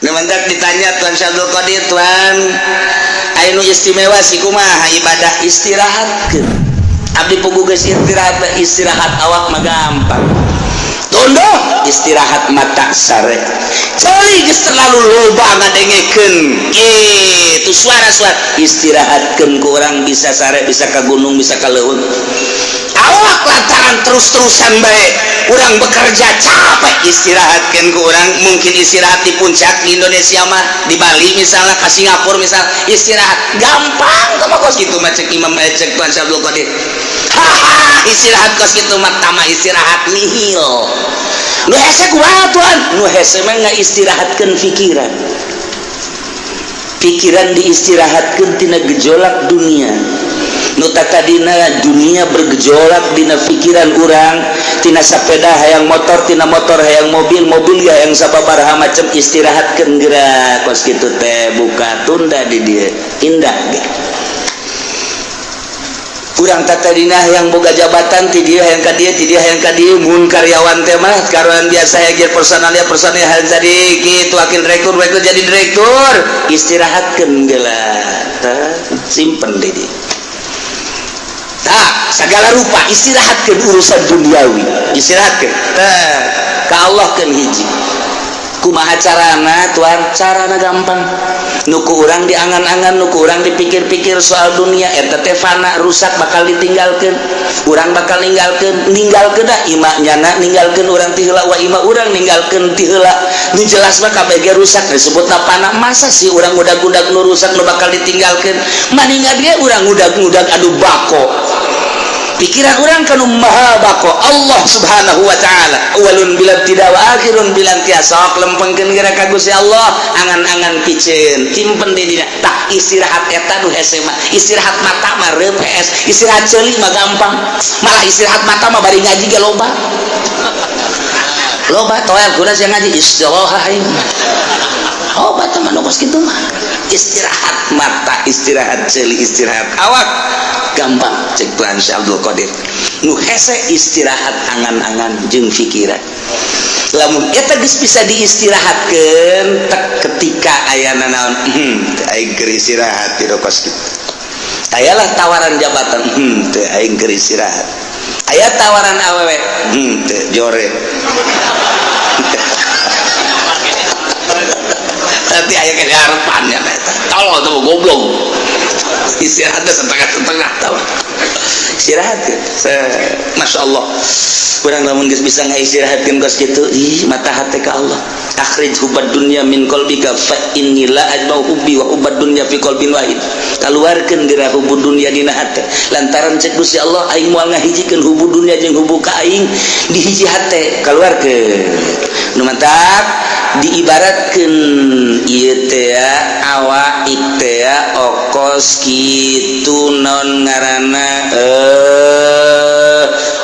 Nu mantak ditanya Tuan Syekh Abdul Qadir, "Tuan, aya nu istimewa sih, kumaha ibadah?" Istirahatkeun. Abdi puguh geus istirahat. Istirahat awak mah gampang, tunduh. Istirahat mata sare. Ceuli geus terlalu loba ngadengekeun kitu suara-suara, istirahatkeun ku urang bisa sare, bisa ka gunung, bisa ka leuweung. Awak lantaran terus-terusan bae urang bekerja capek, istirahatkan ku urang mungkin istirahat di puncak di Indonesia mah, di Bali misalnya, ke Singapura misal, istirahat gampang tuh mah. Kos gitu mah cek Imam, cek Tuan Syekh Abdul Qadir, haha, istirahat kos gitu mah tama istirahat nihil. Nu hese kumaha, Tuan? Nu hese mah nggak istirahatkan pikiran. Pikiran diistirahatkan tina gejolak dunia. Nu tadina dunia bergejolak dina pikiran urang, tina sepeda hayang motor, tina motor hayang mobil, mobil ya hayang sababaraha macam, istirahatkan gerak kos kitu teh. Buka tunda di dia indah ge. Urang tadina hayang boga jabatan, ti dieu hayang ka dieu, ti dieu hayang ka dieu. Mun karyawan teh mah karyawan biasa ya, gear personalnya personalnya hayang jadi kitu, wakil direktur, wakil jadi direktur, istirahatkeun geula. Tah, simpen di dieu. Tah, segala rupa istirahatkeun urusan duniawi, istirahatkeun. Tah, ka Allah keun hiji. Kumaha carana, Tuan? Carana gampang. Nu ku urang diangan-angan, nu ku urang dipikir-pikir soal dunia eta teh fana, rusak, bakal ditinggalkeun. Urang bakal ninggalkeun, ninggalkeun da imah nyana, ninggalkeun urang ti heula wa imah urang ninggalkeun ti heula. Nu jelas mah kabeh rusak, disebutna fana. Masa sih urang ngudag-ngudag nu rusak, nu bakal ditinggalkeun? Maningan ge urang ngudag-ngudag anu bako. Pikiran urang kanu maha bako, Allah Subhanahu wa Ta'ala, awalun bila tidak wa akhirun bila intiha. Sok lempengkeun geura ka Gusti Allah. Angan-angan piceun, simpen di dina. Tah, istirahat eta nu hese mah. Istirahat mata mah reup hees, istirahat ceuli mah gampang. Malah istirahat mata mah bari ngaji ge loba. Loba toel guna sia ngaji istirahat aing. Loba teh mah nu kos kitu mah. Istirahat mata, istirahat ceuli, istirahat awak gampang cek Tuhan Syekh Abdul Qadir. Nu hese istirahat angan-angan jeung pikiran. Lamun eta geus bisa diistirahatkeun tek, ketika aya naon, teu aing keur istirahat di kos kitu. Ayalah tawaran jabatan, teu, aing keur istirahat. Aya tawaran awewe, teu, jore. Nanti aya ke harapan ya eta. Tolol tuh, goblok. Istirahatnya setengah-setengah tau. Istirahat ya. Masya Allah. Urang lamun geus bisa ngaistirahatkeun kos kitu, ih, mata hati ka Allah. Akhrij hubbad dunya min qalbika fa inni la ajma'u hubbi wa hubbad dunya fi qalbin wahid. Kaluarkeun dira hubbu dunya dina hate. Lantaran cek Gusti Allah, aing moal ngahijikeun hubbu dunya jeung hubbu ka aing di hiji hate. Kaluarkeun. Nu mantak diibaratkeun ieu teh awak teh okos kitu, non ngaranna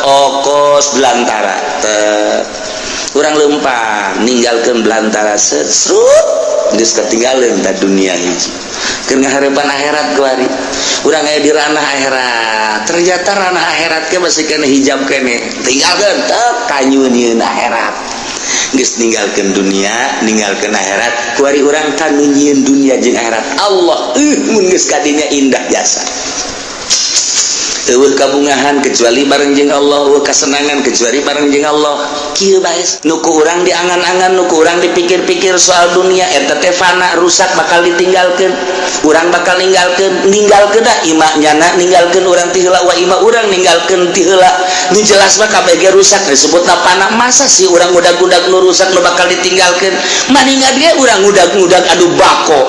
okos belantara teh. Urang lempang ninggalkeun belantara, set srut, geus ketinggalan ta dunia hiji. Keur ngaharepan akhirat kuari urang aya di ranah akhirat. Ternyata ranah akhirat ke masih kena hijab kene, tinggalkeun teh kanyunieun akhirat. Geus ninggalkeun dunia, ninggalkeun akhirat, kuari urang kanu nyieun dunia jeung akhirat. Allah, mun geus kadinya indah jasa. Eueuh kabungahan kecuali bareng jeung Allah, eueuh kasenangan kecuali bareng jeung Allah. Kieu bae nu ku urang diangan-angan, nu ku urang dipikir-pikir soal dunia eta teh fana, rusak, bakal ditinggalkeun. Urang bakal ninggalkeun, ninggalkeun da imah nyana, ninggalkeun urang ti heula wa imah urang ninggalkeun ti heula. Nu jelas mah kabeh rusak, disebutna fana. Masa sih urang ngudag-ngudag nu rusak, nu bakal ditinggalkeun? Maningan ge urang ngudag-ngudag anu bako.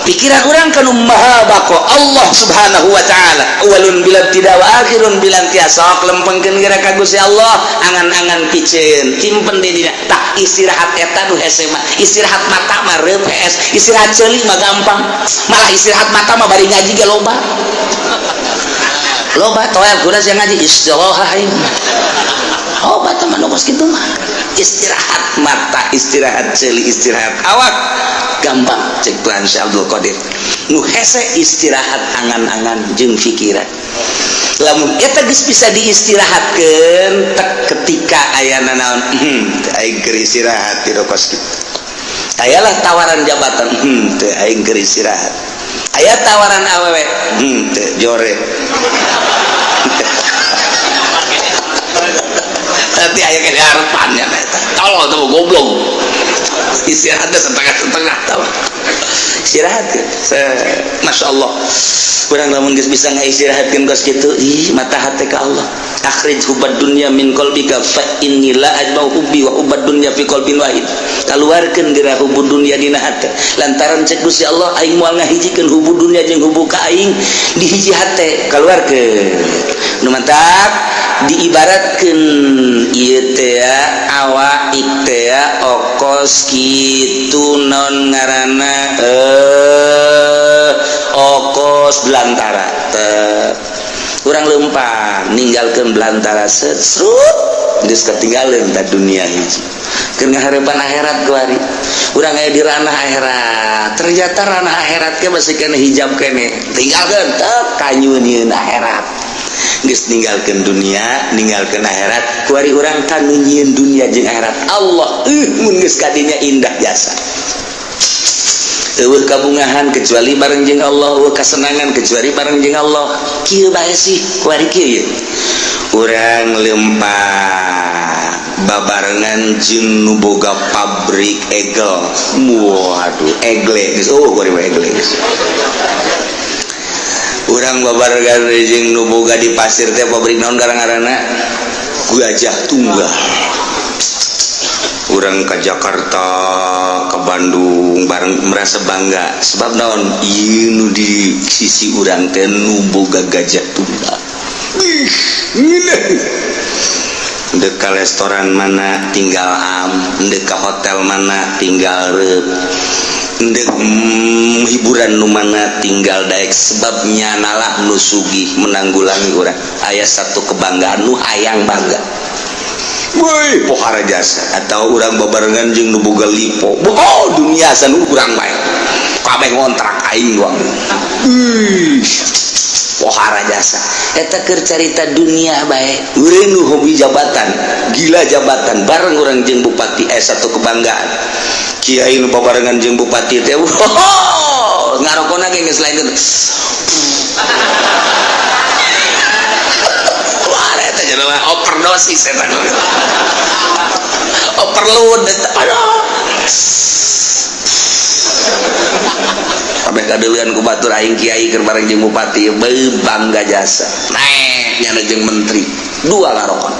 Pikiran urang kanu maha bako, Allah Subhanahu wa Ta'ala, awalun bila tidak wa akhirun bila intiha. Sok lempengkeun geura ka Gusti Allah. Angan-angan piceun, simpen di dina. Tah, istirahat eta nu hese mah. Istirahat mata mah reup hees, istirahat ceuli mah gampang. Malah istirahat mata mah bari ngaji ge loba. Loba toel guna sia ngaji istirahat aing. Loba teh mah nu kos kitu mah. Istirahat mata, istirahat ceuli, istirahat awak gampang cek Tuhan Syekh Abdul Qadir. Nu hese istirahat angan-angan jeung pikiran. Lamun eta geus bisa diistirahatkeun tek, ketika aya naon, teu aing keur istirahat di kos kitu. Ayalah tawaran jabatan, teu, aing keur istirahat. Aya tawaran awewe, teu, jore. Nanti aya kene harapannya eta. Tolol tuh goblok. Istirahatnya setengah-setengah tau. Istirahat ya. Masya Allah. Urang lamun geus bisa ngaistirahatkeun kos kitu, ih mata hate ka Allah. Akhrij hubbad dunya min qalbika fa inni la ajma'u hubbi wa hubbad dunya fi qalbin wahid. Kaluarkeun geura hubbud dunya dina hate. Lantaran cek Gusti Allah aing moal ngahijikeun hubbud dunya jeung hubbu ka aing di hiji hate, kaluarkeun. Nu mantap diibaratkeun ieu teh awak teh okos kitu non ngaranna okos belantara teh. Urang lempang ninggalkeun belantara set srut geus ketinggalan ta dunia hiji. Keur ngaharepan akhirat kuari. Urang aya di ranah akhirat. Ternyata ranah akhirat ke masih kena hijab kene. Tinggalkeun teh kanyunieun akhirat. Geus ninggalkeun dunia, ninggalkeun akhirat, kuari urang kanu nyieun dunia jeung akhirat. Allah mun geus kadinya indah jasa. Eueuh kabungahan kecuali bareng jeung Allah, eueuh kasenangan kecuali bareng jeung Allah. Kieu bae sih kuari kieu ye. Urang lempang babarengan jeung nu boga pabrik egel. Waduh, egle geus eueuh kuari mah egle geus. Urang babarengan jeung nu boga di pasir teh pabrik naon ngaranna? Gajah Tunggal. Urang ke Jakarta, ke Bandung bareng merasa bangga sebab naon ieu nu di sisi urang teh nu boga Gajah Tunggal. Ih, ngeunah. Dek ka restoran mana tinggal am, dek ka hotel mana tinggal reup, dek hiburan nu mana tinggal daek sebabnya nalah nu sugih menanggulangi urang. Aya satu kebanggaan nu hayang bangga. Woi, pohara jasa atau urang babarengan jeung nu boga lipo. Oh, dunia san urang bae. Kabeh ngontrak aing doang. Ih, pohara jasa. Eta keur carita dunia bae. Urang nu hobi jabatan, gila jabatan bareng urang jeung bupati satu kebanggaan. Kiai nu babarengan jeung bupati teh, oh, ngarokona ge geus lain. Wah, eta jelema overdosis eta. Overload eta. Aduh. Kabeh kadeuleun ku batur aing kiai keur bareng jeung bupati, beuh bangga jasa. Naek nyana jeung menteri, dua ngarokon.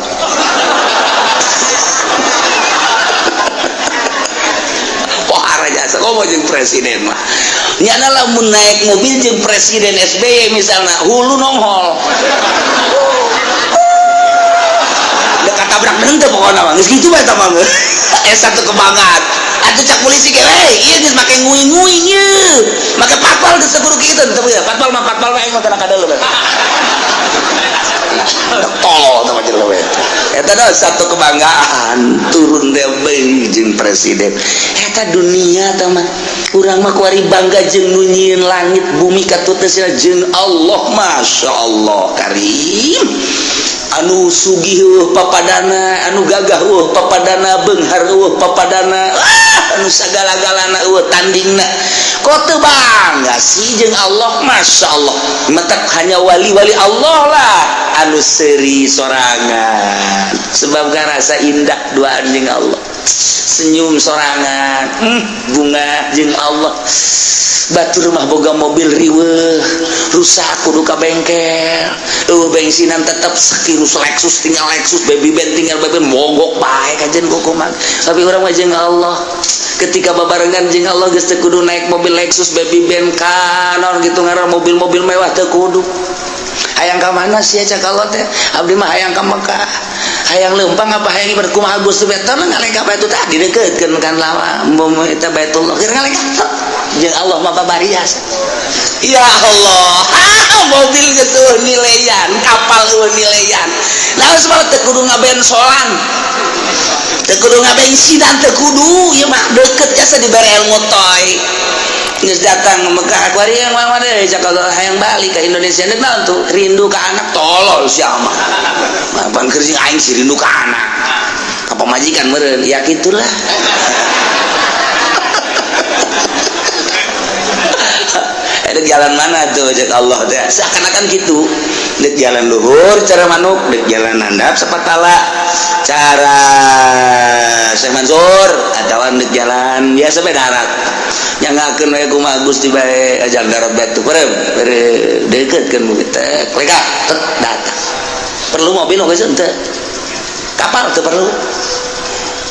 Pohara jasa komo jeung presiden mah. Nyana lamun naik mobil jeung presiden SBY misalna hulu nonghol. Dekat tabrak henteu pokona mah geus kitu bae eta mah. Satu kebanggaan. Atuh cak polisi ge we, ieu geus make nguing-nguing ieu. Make patpal geus kudu kitu teu ya. Patpal mah aing mah kana kadeuleu bae. Tolol teh mah jelema we. Eta dah satu kebanggaan turun teh bae jeung presiden. Eta dunia teh mah. Urang mah kuari bangga jeung nu nyieun langit bumi katutesna jeung Allah, masyaallah karim. Anu sugih eueuh papadana, anu gagah eueuh papadana, beunghar eueuh papadana, anu sagala-galana eueuh tandingna. Kok teu bangga sih jeung Allah, masyaallah. Matak hanya wali-wali Allah lah anu seuri sorangan. Sebab ngarasa indah duaan jeung Allah. Senyum sorangan, bunga jeung Allah. Batur mah boga mobil riweuh, rusak kudu ka bengkel. Eueuh bensinan tetep sakirus Lexus tinggal Lexus, baby band tinggal baby band, mogok bae kajen kumaha. Tapi urang mah jeung Allah. Ketika babarengan jeung Allah geus teu kudu naik mobil Lexus, baby band ka naon kitu ngaran mobil-mobil mewah teu kudu. Hayang ka mana sih cak Allah teh? Abdi mah hayang ka Mekah. Hayang leumpang apa hayang ibadah kumaha Gusti teh ngalengkah bae tah didekeutkeun kan lawa eta Baitullah keur ngalengkah. Jeung Allah mah babarias. Ya Allah, mobil geus eueuh nileyan, kapal eueuh nileyan. Naon sebab teu kudu ngabensolan. Teu kudu ngabensinan, teu kudu ieu mah deukeut jasa dibere ilmu toy. Geus datang ke Mekah kuari yang mana deui cak Allah hayang balik ke Indonesia deuk naon tuh rindu ka anak tolol sia mah. Mah keur jeung aing si rindu ka anak. Ka pamajikan meureun ya kitulah. jalan mana tuh cek Allah teh, seakan-akan gitu. Dek jalan luhur cara manuk, dek jalan handap sapatala cara Syekh Mansur, atawa dek jalan biasa bae darat. Nyanggakeun we kumaha Gusti bae, jalan darat bae tuh perem deketkeun bumi teh lega tet datang. Perlu mobil oge henteu, kapal teu perlu.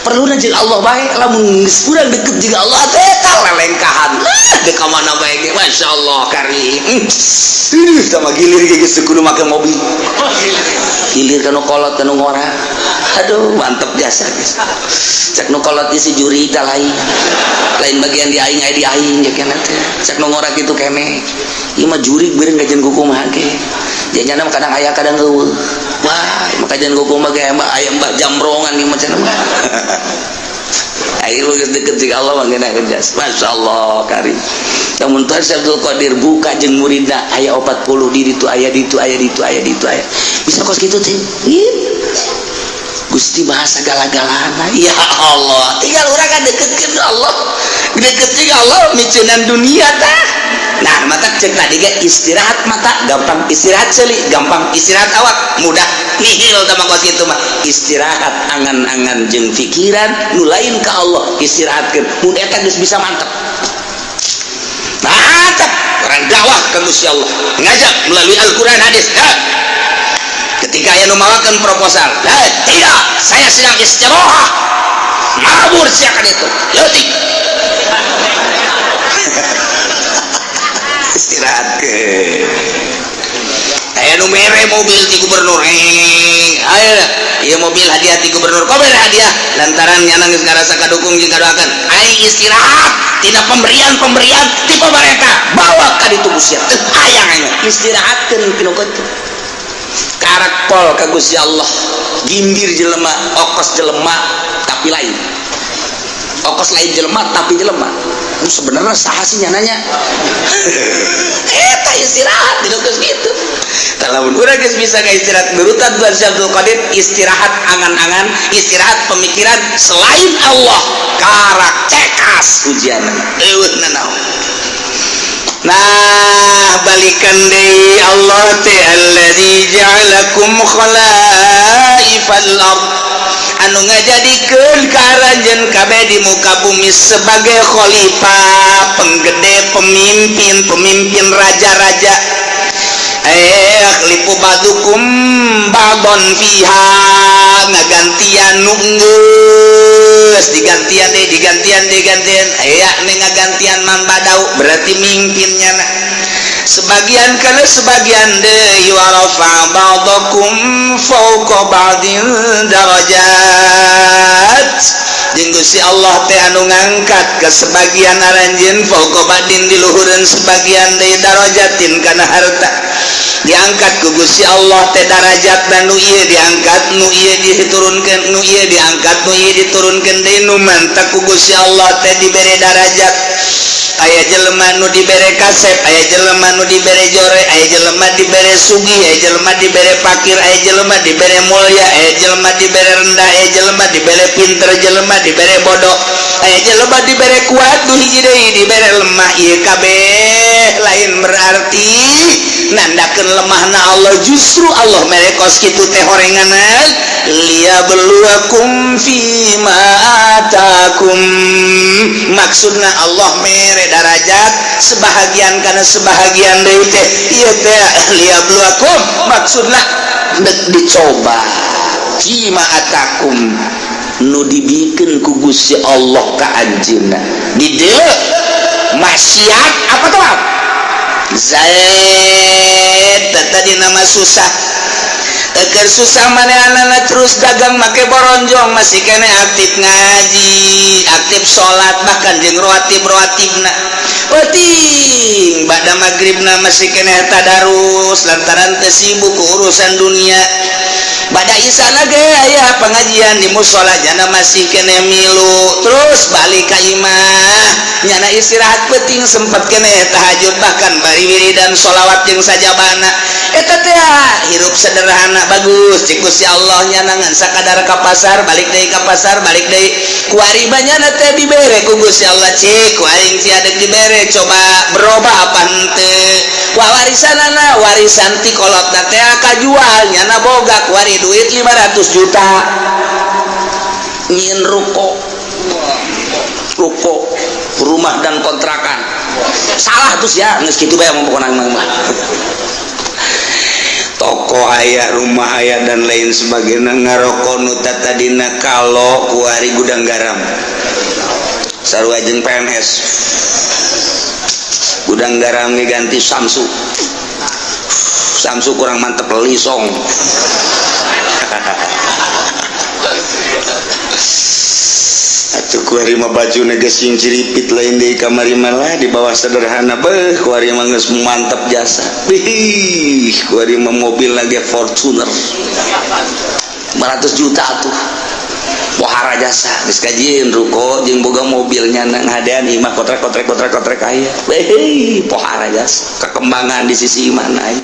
Perlu jeung Allah bae. Lamun geus urang deket jeung Allah teh, tah lelengkahan dek ka mana bae ge, masyaallah karim. Ih, sama gilir ge geus kudu make mobil, gilir kanu kolot, kanu ngora. Aduh, mantep jasa guys. Cek nu kolot isi juri tah lain lain bagian di aing, aya di aing ya kana teh. Cek nu ngora kitu kene, ieu mah jurig beureun kajian kumaha ge janyana, kadang aya kadang eueuh. Wah, maka jangan kumaha ge aya mbah jambrongan ieu mah cenah mah. Ayo geus deket jeung Allah mah ngeunaheun jas. Masyaallah karim. Namun Tuhan Syekh Abdul Qadir buka jeung muridna aya 40 di ditu, aya ditu, aya ditu, aya ditu, aya. Bisa kos kitu teh. Gusti bahasa segala-galana. Ya Allah, tinggal urang kan deketkeun Allah. Deket jeung Allah miceunan dunia tah. Nah, mata cek tadi ge istirahat mata gampang, istirahat ceuli gampang, istirahat awak mudah nihil tah mah kos kitu mah. Istirahat angan-angan jeung pikiran nu lain ka Allah istirahatkeun. Mun eta geus bisa mantep. Mantap orang dakwah ke Gusti Allah, ngajak melalui Al-Quran hadis. Ha. Ketika aya nu mawakeun proposal, tidak, saya sedang istirahat. Mabur siakan itu. Leutik. Istirahat ke. Aya nu mere mobil ti gubernur. Ayo, ieu mobil hadiah ti gubernur. Kok mere hadiah? Lantaran nyana geus ngarasa kadukung jeung kadoakeun. Aing istirahat tina pemberian-pemberian ti pemerintah. Bawa ka ditu Gusti. Teu hayang aing istirahatkeun tinu kitu. Karak pol ka Gusti Allah. Gimbir jelema, okos jelema tapi lain. Okos lain jelema tapi jelema. Nu sebenarnya saha sih nyananya? Eta istirahat dinu geus kitu. Lamun urang geus bisa ka istirahat nurutan Tuhan Syekh Abdul Qadir, istirahat angan-angan, istirahat pemikiran selain Allah, karak cekas ujianna. Eueuh nanaon. Nah, balikan deui Allah teh allazi ja'alakum khalaifal ard, anu ngajadikeun ka aranjeun kabeh di muka bumi sebagai khalifah, penggede, pemimpin, pemimpin raja-raja. Yakhlifu ba'dukum ba'don fiha, ngagantian nu geus digantian deh, digantian, digantian aya nih ngagantian man badau, berarti mimpinnya na sebagian kana sebagian deui. Wa rafa ba'dakum fawqa ba'din darajat, jeung Gusti Allah teh anu ngangkat ke sebagian aranjeun fawqa ba'din di luhureun sebagian deui darajatin kana harta. Diangkat ku Gusti Allah teh darajat nu ieu diangkat, nu ieu diturunkeun, nu ieu diangkat, nu ieu diturunkeun deui. Nu mantak ku Gusti Allah teh dibere darajat, aya jelema nu dibere kasep, aya jelema nu dibere jore, aya jelema dibere sugih, aya jelema dibere pakir, aya jelema dibere mulia, aya jelema dibere rendah, aya jelema dibere pinter, jelema dibere bodoh, aya jelema dibere kuat, nu hiji deui dibere lemah. Ieu kabeh lain berarti nandakeun lemahna Allah, justru Allah mere kos kitu teh horenganan liyabluwakum fima atakum. Maksudna Allah mere darajat sebahagian karena sebahagian deui teh ieu teh liyabluwakum, maksudna dek dicoba fima atakum, nu dibikeun ku Gusti Allah ka anjeunna di dieu maksiat apa tuh Zaid tadi nama susah. Eker susah manehna terus dagang make boronjong, masih kene aktif ngaji, aktif salat, bahkan jeung rawatib-rawatibna. Penting ba'da magribna masih kene tadarus lantaran teu sibuk ku urusan dunia. Ba'da isana ge aya pengajian di musola, jana masih kene milu terus balik ka imah. Nyana istirahat penting sempet kene tahajud, bahkan bari wiridan sholawat jeung sajabana. Eta teh hirup sederhana bagus cik Gusti Allah. Nyana ngan sakadar ka pasar balik deui, ka pasar balik deui. Kuari nyana teh dibere ku Gusti Allah, cik ku aing sia deuk dibere, coba berubah apa henteu. Wah, warisanana, warisan ti kolotna teh kajual, nyana boga kuari duit 500 juta, nyieun ruko, ruko rumah dan kontrakan. Salah terus ya, geus kitu bae pokona mah. Toko aya, rumah aya, dan lain sebagainya. Ngaroko nu tadina kalau kuari gudang garam, sarua jeung PNS. Gudang garam ganti Samsu, Samsu kurang mantep, lisong. Atuh kuari mah baju geus sing ciripit, lain deui kamari malah di bawah sederhana. Beuh, kuari mah geus mantep jasa. Bih, kuari mah mobil lagi Fortuner 500 juta tuh, pohara jasa. Geus kajieun ruko jeung boga mobilnya, ngadean imah kotrek kotrek kotrek kotrek aya. Beuh, pohara jasa kekembangan di sisi mana aya.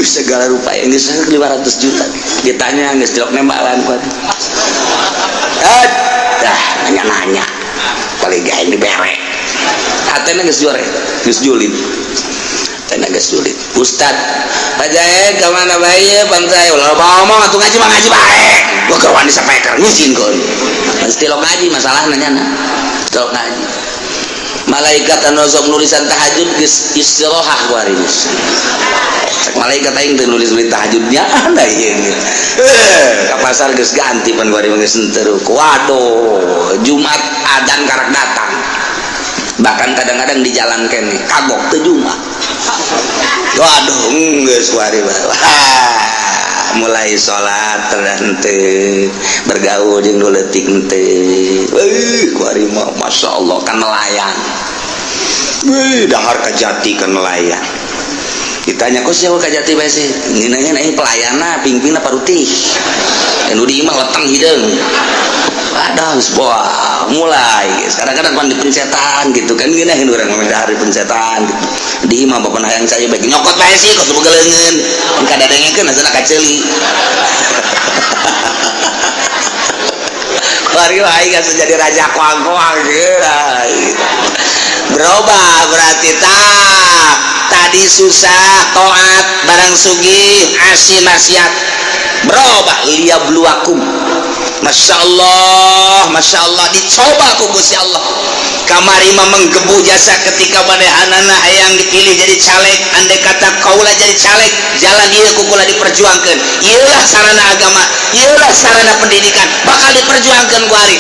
Segala rupa yang geus 500 juta ditanya geus jelok nembalan kuat. Dah nanya-nanya paling gak dibere hatena geus jore, geus julid, hatena geus julid. Ustad Pak Jae ka mana bae pantai ulah ngomong atuh, ngaji mah ngaji bae. Gua keur wani sapeker ngijinkeun mesti lo ngaji. Masalah nanya na tilok ngaji, malaikat anu sok nulisan tahajud geus istirahat kuari. Geus cek malaikat, aing teu nulis-nulis tahajudnya ada ieu. Eh, ka pasar geus ganti pan kuari geus henteu. Waduh, Jumat adan karak datang, bahkan kadang-kadang di jalan kene kagok teu Jumat. Waduh, geus kuari. Wah, mulai salat henteu, bergaul jeung nu leutik henteu. Euy, kuari mah masyaallah kan nelayan. Wih, dahar kajati kan nelayan. Ditanya, kok siapa kajati bae sih? Ngeuneuheun aing pelayanna, pingpingna parutih. Nu di imah leteng hideung. Waduh, wah, mulai kadang-kadang pan di pencetan gitu kan, ngeunaheun urang mah dahar di pencetan gitu. Di imah bapak hayang cai bae, nyokot bae sih kos boga leungeun. Kadadengekeun asana kaceuli. Kuari aing asa jadi raja koang-koang gitu. Berubah berarti tak tadi susah toat, barang sugih asi maksiat. Berubah liyabluwakum. Masya Allah, Masya Allah, dicoba ku Gusti Allah. Kamari mah menggebu jasa ketika manehanana hayang dipilih jadi caleg. Andai kata kaula jadi caleg, jalan ieu ku kula diperjuangkeun, ieulah sarana agama, ieulah sarana pendidikan, bakal diperjuangkeun ku ari.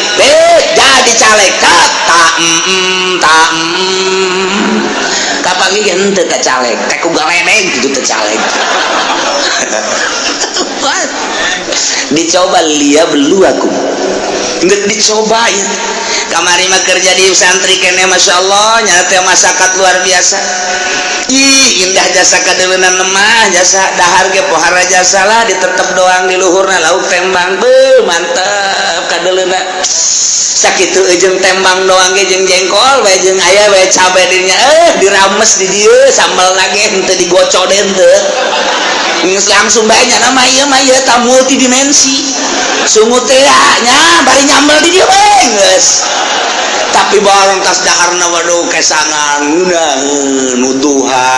Jadi caleg tak tak mm, tak mm. Kapanggih ge henteu ka caleg teh ku galedeg gitu teh caleg. Dicoba liyabluwakum, nggak dicobain. Kamari mah kerja di santri kene, Masya Allah, nyata teh masyarakat luar biasa. Ih, indah jasa kadeuleunan lemah jasa, dahar ge pohara jasa lah, ditetep doang di luhurna lauk tembang. Beuh, mantep kadeuleuna sakitu jeung tembang doang ge, jeung jengkol bae, jeung aya bae cabe dinya. Eh, dirames di dieu sambal lagi henteu digocok deh, henteu. Geus langsung bae nya mah ieu mah ieu ta multidimensi sungut teh nya, bari nyambel di dieu bae geus. Tapi barang tas daharna, waduh, kesangan ngeunaheun nuduha,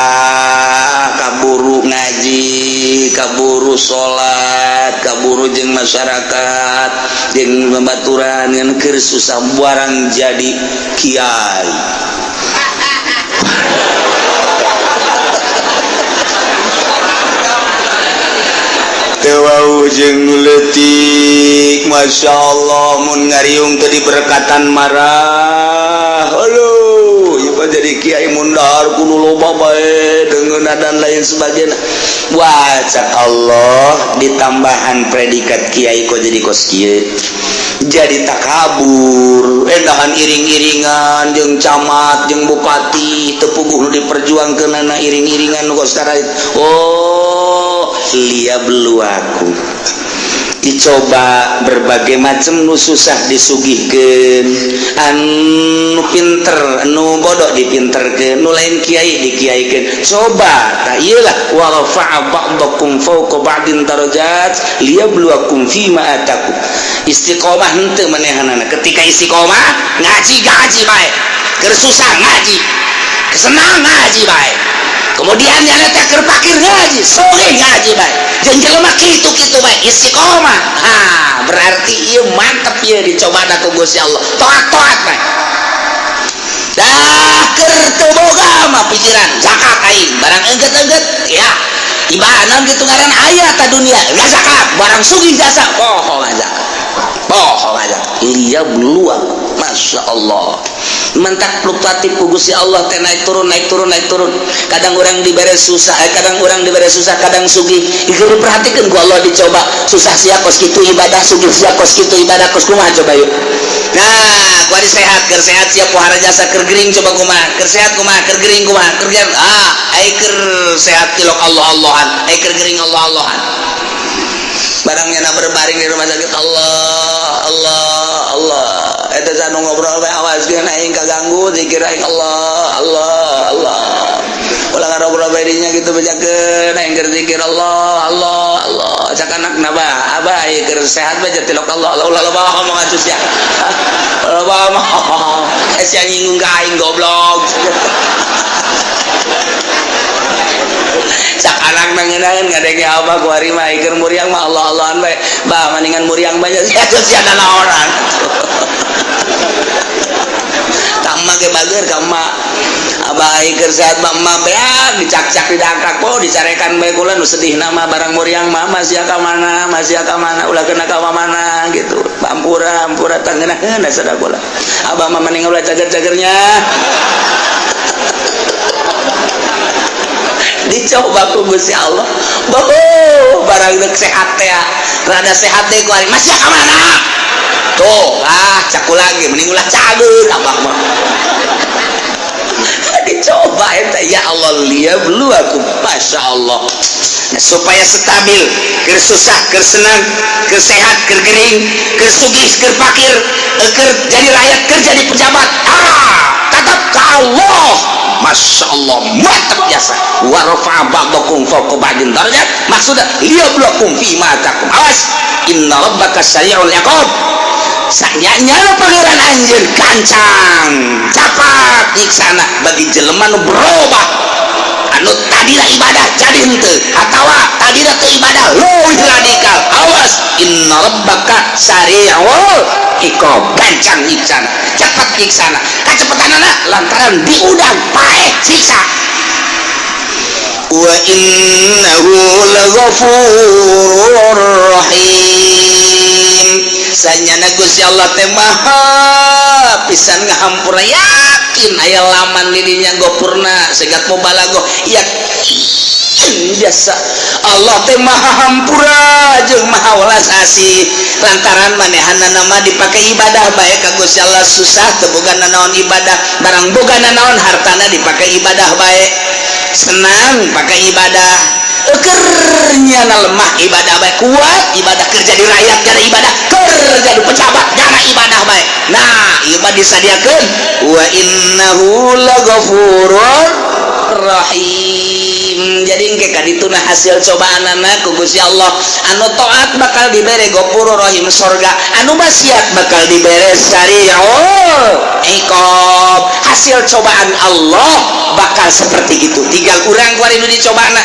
kaburu ngaji, kaburu salat, kaburu jeung masyarakat jeung babaturan, ngan keur susah barang jadi kiai. Teu wau jeung nu leutik, Masya Allah, mun ngariung teu diberkatan marah. Aduh, ieu mah jadi kiai mun dahar kudu loba bae deungeunna dan lain sebagainya. Wah, cak Allah, ditambahan predikat kiai kok jadi kos kieu, jadi takabur, endahan iring-iringan jeung camat jeung bupati, teu puguh nu diperjuangkeunana iring-iringan nu kos. Oh, liyabluwakum. Dicoba berbagai macam, nu susah disugihkeun, anu pinter, anu bodoh dipinterkeun, nu lain kiai dikiaikeun. Coba tah ieu lah, wa rafa'a ba'dakum fawqa ba'din darajat liyabluwakum fima atakum. Istiqomah henteu manehanana? Ketika istiqomah ngaji, ngaji bae, keur susah ngaji, senang ngaji bae, kemudian yang teh keur pakir ngaji, sugih ngaji bae, jeung jelema kitu-kitu bae istiqomah. Ha, berarti ieu mantep, ieu dicoba ku Gusti Allah. Toat-toat bae dah. Keur teu boga mah pikiran zakat aing, barang engget-engget ya ibadah gitu, ngaran aya ta dunia ya zakat, barang sugih jasa poho zakat, poho zakat. Liyabluwa, Masya Allah, mentak fluktuatif ku Gusti Allah teh, naik turun, naik turun, naik turun. Kadang orang diberi susah, kadang orang diberi susah, kadang sugih. Itu diperhatikan ku Allah, dicoba susah sia kos kitu ibadah, sugih sia kos kitu ibadah, kos kumaha coba yuk. Nah, kuari sehat, keur sehat sia pohara jasa, keur gering coba kumaha? Keur sehat kumaha? Keur gering kumaha? Keur ah, ai keur sehat tilok Allah Allahan, ai keur gering Allah Allahan. Barangnya na berbaring di rumah sakit, Allah Allah Allah. Eta sanu ngobrol bae, awas geun aing kaganggu zikir aing, Allah Allah Allah. Ulah ngobrol bae dinya gitu, bejakeun aing keur zikir Allah Allah Allah. Cak anakna, "Bah, abah ieu keur sehat bae tilok Allah Allah." Ulah loba ngomong atuh sia, loba ngomong sia, nyinggung ka aing, goblok. Cak anak nangenaeun ngadenge abah kuari mah keur muriang mah Allah Allahan bae. "Bah, mendingan muriang bae sia, sia naonan." Ka emak ge bager ka emak, abah keur sehat mah emak beak dicak-cak, didangkak po, dicarekan bae. Kula nu sedih nama barang muriang mah, masih ka mana, masih ka mana, ulah kena ka mana gitu. Ampura, ampura, tangeunaheun sada kula. Abah mah mending ulah cager-cagernya. Dicoba ku Gusti Allah. Boh, barang dek sehat teh, rada sehat teh ku masih ka mana tuh. Ah, caku lagi mending ulah cager abah mah. Dicoba eta, ya Allah, liyabluwakum, Masya Allah. Nah, supaya stabil, keur susah, keur senang, keur sehat, keur gering, keur sugih, keur fakir, keur jadi rakyat, keur jadi pejabat, ah, tetap ke Allah. Masya Allah, mantap biasa. Wa rafa'a ba'dakum fawqa ba'din darajat, maksudnya liyabluwakum fi ma atakum. Awas, inna rabbaka sari'ul iqab. Sanyanya Pangeran anjeun gancang, capat nyiksana bagi jelema nu berubah, anu tadina ibadah jadi henteu, atawa tadina teu ibadah leuwih radikal. Awas, inna rabbaka sari'ul iqab, gancang nyiksana, cepat nyiksana. Kacepetanana lantaran diundang paeh siksa. Wa innahu laghafurur rahim. Sanyana Gusti Allah teh maha pisan ngahampura. Yakin aya laman di dinya gopurna segat mubalaghah, yakin biasa Allah teh maha hampura jeung maha welas asih, lantaran manehanna mah dipake ibadah bae ka Gusti Allah. Susah teu boga nanaon, ibadah. Barang boga nanaon, hartana dipake ibadah bae. Senang pakai ibadah, kernya lemah ibadah bae, kuat ibadah, kerja di rakyat jadi ibadah, kerja di pejabat jana ibadah bae. Nah, ieu mah disadiakeun wa innahu laghafurur rahim. Jadi engke kadituna hasil cobaanana ku Gusti Allah, anu taat bakal dibere Ghafurur Rahim, sorga, anu maksiat bakal dibere sari'ul iqab. Hasil cobaan Allah bakal seperti itu. Tinggal urang kuari nu dicobana,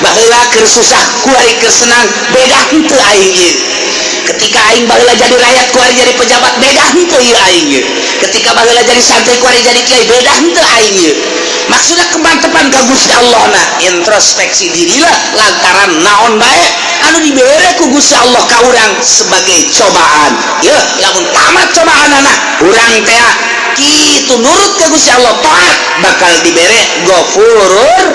baheula keur susah, kuari keur senang, beda henteu aing ieu? Ketika aing baheula jadi rakyat, kuari jadi pejabat, beda henteu ieu aing ieu? Ketika baheula jadi santri, kuari jadi kiai, beda henteu aing ieu? Maksudnya kemantepan ka Gusti Allah. Nah, introspeksi dirilah, lantaran naon bae anu dibere ku Gusti Allah ka urang sebagai cobaan ya. Lamun tamat cobaan anak urang teh kitu, nurut ke Gusti Allah, taat, bakal dibere Ghafurur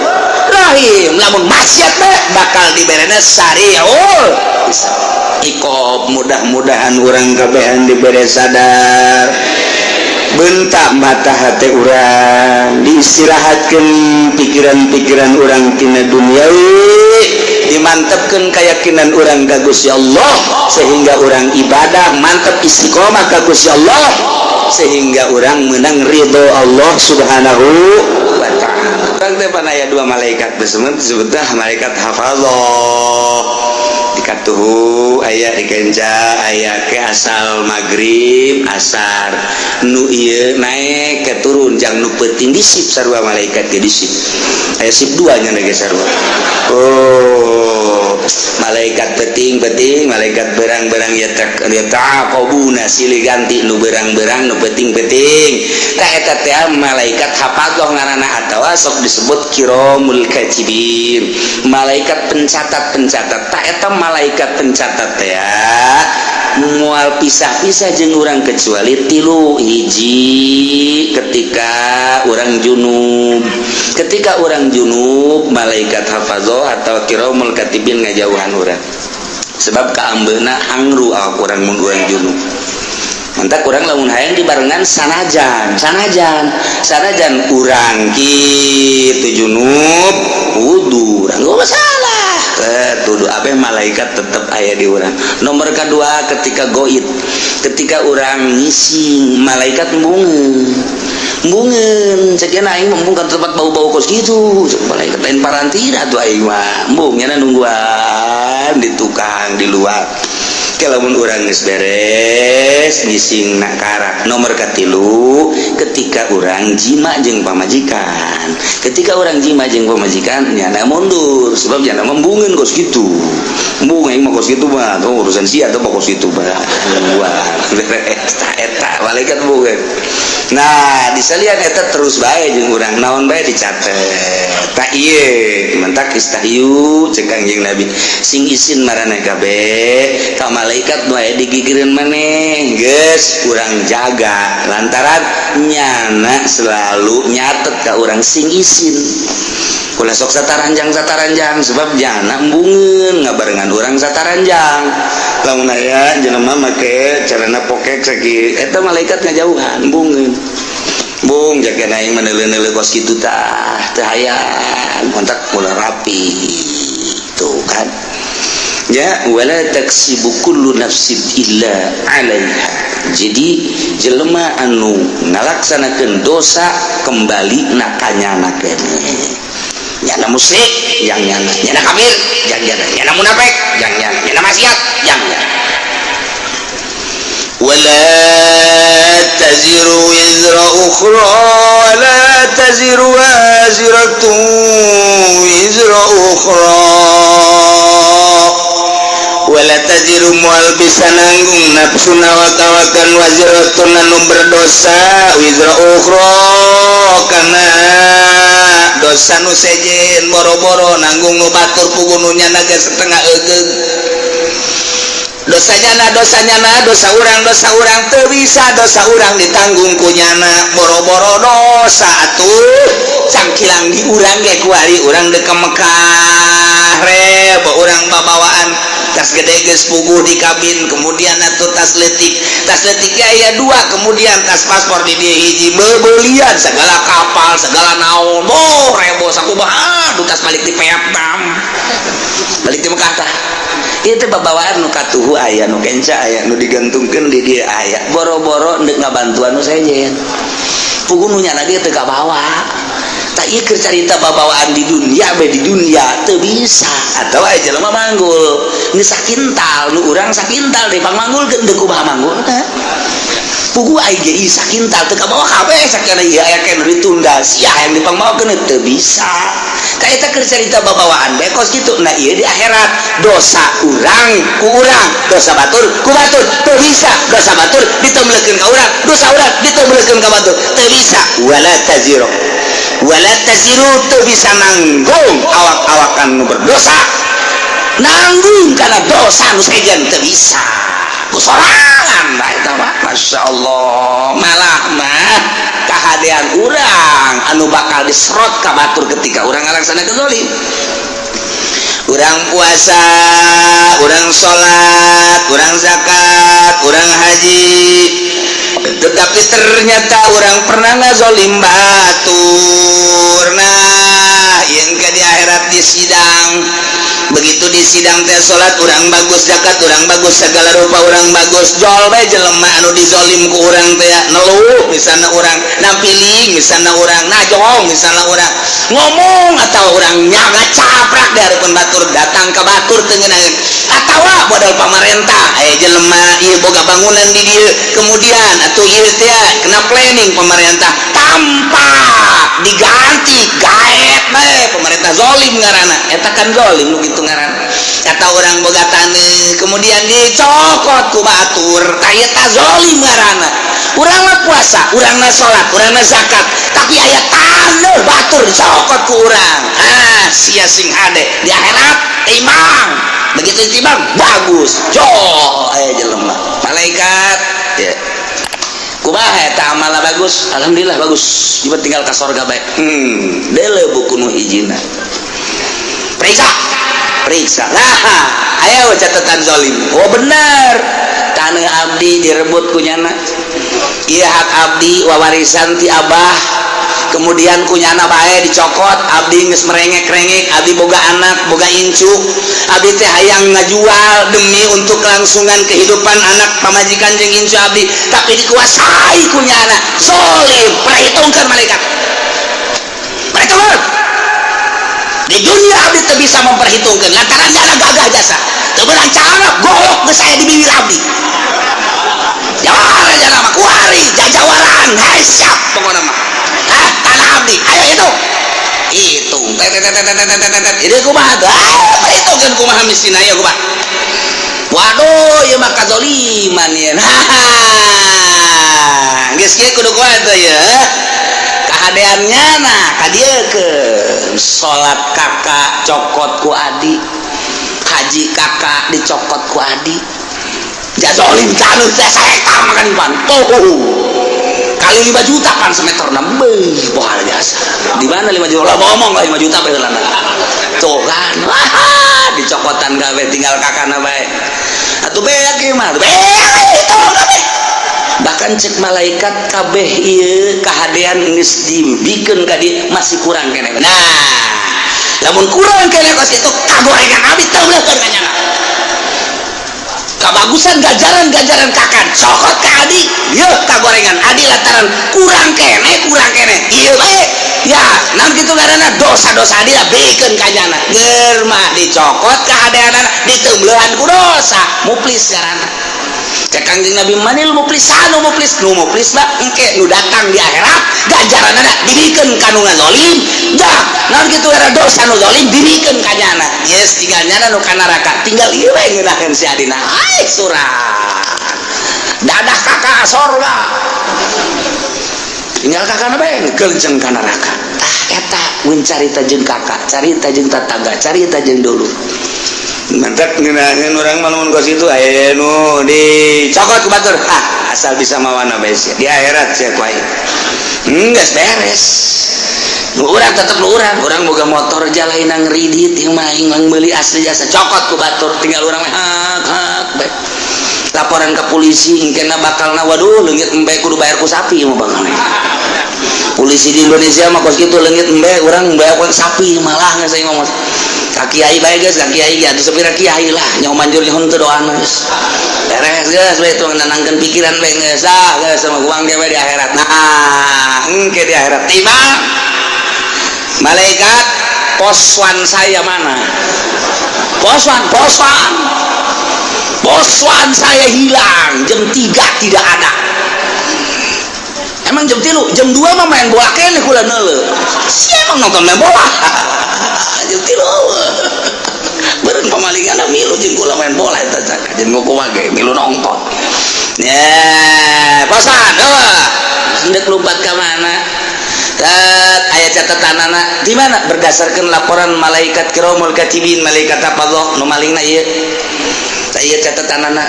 Rahim. Lamun maksiat bae bakal diberena sari'ul iqab. Mudah-mudahan urang kabehan dibere sadar, bentak mata hati urang, diistirahatkan pikiran-pikiran urang tina duniawi. Dimantepkeun keyakinan urang ka Gusti Allah sehingga urang ibadah mantep, istiqomah ka Gusti Allah, sehingga urang menang ridho Allah Subhanahu wa Ta'ala. Urang teh pan aya dua malaikat disebut, disebutlah malaikat hafazah di katuhu, aya di kenca, aya ke asal maghrib asar nu ieu naik ke turun jang nu peuting di sip sarua. Malaikat ge di sip, aya sip dua nya ge sarua. Oh, malaikat peuting-peuting, malaikat berang-berang ya, ya ta'aqabuna, silih ganti nu berang-berang, nu peuting-peuting. Tah, eta teh malaikat hafadzah ngaranna atawa sok disebut kiramul katibin, malaikat pencatat-pencatat. Tah, eta malaikat pencatat teh moal pisah-pisah jeung urang kecuali tilu hiji: ketika urang junub. Ketika urang junub, malaikat hafadzah atau kiramul katibin ngajauhan urang, sebab kaambeuna angru awak urang mun urang junub. Mantap, urang lamun hayang dibarengan, sanajan sanajan sanajan urang kitu junub, wudu urang gak masalah. Tuduh apa, malaikat tetap aya di urang. Nomor kedua, ketika goib, ketika urang ngising, malaikat embungeun embungeun. Sekian aing embung kan tempat bau-bau kos gitu. Malaikat lain parantina tuh, aing mah embung nya, nungguan di tukang di luar. Lamun urang geus beres ngising nak karak. Nomor katilu, ketika urang jima jeung pamajikan. Ketika urang jima jeung pamajikan, nyana mundur, sebab nyana embungeun kos gitu. Embung aing mah kos gitu mah tuh urusan sia tuh, kos gitu mah nungguan beres. Tah, eta malaikat embungeun. Nah, disalian eta terus bae jeung urang, naon bae dicatet. Tah, ieu mantak istahyu cek Kangjeng Nabi, sing isin maraneh kabeh ka malaikat nu aya digigireun maneh. Geus urang jaga lantaran nyana selalu nyatet ka urang. Sing isin, ulah sok sataranjang sataranjang, sebab nyana embungeun ngabarengan urang sataranjang. Lamun aya jelema make celana pokek sakieu, eta malaikat ngajauhan, embungeun. Bung jaga aing meneuleuh-neuleuh kos kitu, tah teu hayang kontak mulai rapi tuh kan ya. Wala taksibu kullu nafsin illa 'alaiha. Jadi jelema anu ngalaksanakeun dosa kembali na kanyana keneh. Nyana musyrik yang nyana, nyana kafir yang nyana, nyana munafik yang nyana, nyana maksiat yang nyana. ولا تزر وزر أخرى، ولا تزر وازرة وزر أخرى. ولا تزر moal bisa nanggung نفس awak-awakan وازرة anu berdosa وزر أخرى kana dosa nu sejen. Boro-boro nanggung nu batur, puguh nu nyana ge setengah egeug dosanya. Na dosanya, na dosa urang, dosa urang teu bisa dosa urang ditanggung ku nyana. Boro-boro dosa atuh cangkilang di urang ge. Kuari urang deuk ka Mekah, rebo urang babawaan tas gede geus puguh di kabin, kemudian atuh tas leutik, tas leutik aya dua, kemudian tas paspor di dieu hiji, bebelian segala kapal segala naon. Boh, rebo sakumaha. Aduh, tas balik di Vietnam, balik di Mekah. Tah, ieu teh babawaan nu katuhu aya, nu kenca aya, nu digantungkeun di dieu aya. Boro-boro ndek ngabantuan nu sejen, puguh nu nyana ge teu kabawa. Tah, ieu keur carita babawaan di dunia bae. Di dunia teu bisa. Atau aya jelema manggul nu sakintal, nu urang sakintal deh pangmanggulkeun, deuk kumaha manggulna? Puguh aing ge ieu sakintal teu kabawa kabeh. Sakana ieu aya keneh ditunda sia yang dipangmawakeun, teu bisa. Tah, eta keur carita babawaan bae kos kitu. Nah, ieu di akhirat dosa urang ku urang, dosa batur ku batur. Teu bisa dosa batur ditemblekeun ka urang, dosa urang ditemblekeun ka batur, teu bisa. ولا تزر، ولا تزر teu bisa nanggung awak-awakan nu berdosa, nanggung karena dosa nu sejen teu bisa ku sorangan. Nah, eta mah Masya Allah, malah mah kahadean urang anu bakal diserot ka batur ketika urang ngalaksanakeun zalim. Urang puasa, urang salat, urang zakat, urang haji, tetapi ternyata urang pernah ngazolim batur. Nah, yang ke di akhirat di sidang begitu. Begitu di sidang teh, salat urang bagus, zakat urang bagus, segala rupa urang bagus, jol bae jelema anu dizolim ku urang teh neluh. Misalnya urang nampiling, misalnya urang najong, misalnya urang ngomong atau urang nyaga caprak di hareupeun batur, datang ke batur teu ngeunaheun, atawa modal pamarentah aya jelema ieu boga bangunan di dieu, kemudian atuh ieu teh kena planning pemerintah tanpa diganti, gaet bae pemerintah, zolim ngaranna eta kan, zolim nu kitu ngaranna. Kata urang boga taneuh, kemudian dicokot ku batur, tah eta zolim ngaranna. Urang mah puasa, urang mah salat, urang mah zakat, tapi aya taneuh batur dicokot ku urang. Ah, sia sing hade di akhirat timbang. Begitu timbang bagus, jol aya jelema, malaikat ya, kumaha eta amalna? Bagus, alhamdulillah bagus, jiwa tinggal ka sorga bae. Deuleu buku nu hijina, periksa, periksa. Nah, ayo catatan zolim. Oh, bener, tanah abdi direbut ku nyana. Iya, hak abdi wawarisan ti abah, kemudian ku nyana bae dicokot. Abdi geus merengek-rengek, abdi boga anak, boga incu, abdi teh hayang ngajual demi untuk kelangsungan kehidupan anak, pamajikan jeung incu abdi, tapi dikuasai ku nyana, zolim. Perhitungkan malaikat, perhitungkan. Di dunia abdi teu bisa memperhitungkan lantaran nyana gagah jasa, teu meunang cara golok geus aya di bibir abdi. Jawara jana mah kuari jajawaran. Hai, siap pokokna mah. Ah, tanah abdi ayo hitung, hitung, tet tet tet tet tet tet. Ini kumaha tuh? Ah, perhitungkan kumaha mistina ya, kumaha? Waduh, ieu mah kazoliman ieu. Haha, geus kieu kudu kumaha tuh ya kahadeannya? Nah, kadieukeun salat kakak cokot ku adi, haji kakak dicokot ku adi, jazolim. Taneuh teh sahektar makan pan, oh, kali 5 juta pan semeter. Beuh, wah, jasa di mana 5 juta lah, ngomong lah 5 juta bae lah. Tuh kan, wah, dicokotan kabeh, tinggal kakana bae atuh. Beak ieu mah, beak itu kabeh. Bahkan cek malaikat, kabeh ieu kahadean geus dibikeun ka dieu, masih kurang keneh. Nah, lamun kurang keneh kos kitu, kagorengan abdi teuleurkeun ka nyana. Kabagusan gajaran-gajaran kakak cokot ka adi, yeuh kagorengan adi lantaran kurang keneh, kurang keneh ieu bae ya. Naon kitu ngaranna? Dosa-dosa adi lah bikeun ka nyana. Ger mah dicokot kahadeanana, diteumbeuhan ku dosa, muflis ngaranna. Cek Kangjeng Nabi, manil muflis? Anu muflis, nu muflis mah engke nu datang di akhirat, ganjaranana dibikeun ka nu ngazolim. Dah, naon kitu ngaranna? Dosa nu zalim dibikeun ka nyana. Yes, tinggal nyana nu ka neraka, tinggal ieu we ngeunaheun si adina. Ai surat dadah kakak sorga, tinggal kakak bae ngelenceng ka neraka. Tah, eta mun carita jeung kakak, carita jeung tetangga, carita jeung dulu mantap ngeunaheun urang mah. Lamun kos itu aya nu dicokot ku batur, ah, asal bisa mawana bae sia di akhirat sia ku aing. Geus beres nu urang, tetep nu urang. Urang boga motor jalain ngridit ieu mah, aing meuli asli jasa, cokot ku batur, tinggal urang mah hak hak bae. Laporan ke polisi engkena bakalna, waduh, leungit embe kudu bayar ku sapi mah bakalna. Polisi di Indonesia mah kos kitu, leungit embe urang bayar ku sapi malah. Nggak saya ngomong ka kiai bae geus, ka kiai atuh, sepira kiai lah nyaho manjur nyaho teu, doana geus beres, geus bae tuh nenangkeun pikiran bae. Geus ah, geus sama uang ge di akhirat. Nah, engke di akhirat tiba malaikat, poswan saya mana? Poswan, poswan, poswan saya hilang jam 3, tidak ada. Emang jam 3, jam 2 mah main bola kene kula neuleuh. Siapa emang nonton main bola jam 3? Beureun pamalingan milu jeung kula main bola eta, jeung kumaha ge milu nonton ya. Poswan eueuh, hendak lompat ka mana? Tet, aya catatanana di mana? Berdasarkan laporan malaikat kiramul katibin, malaikat apa nu malingna ieu. Tah, ieu catatanana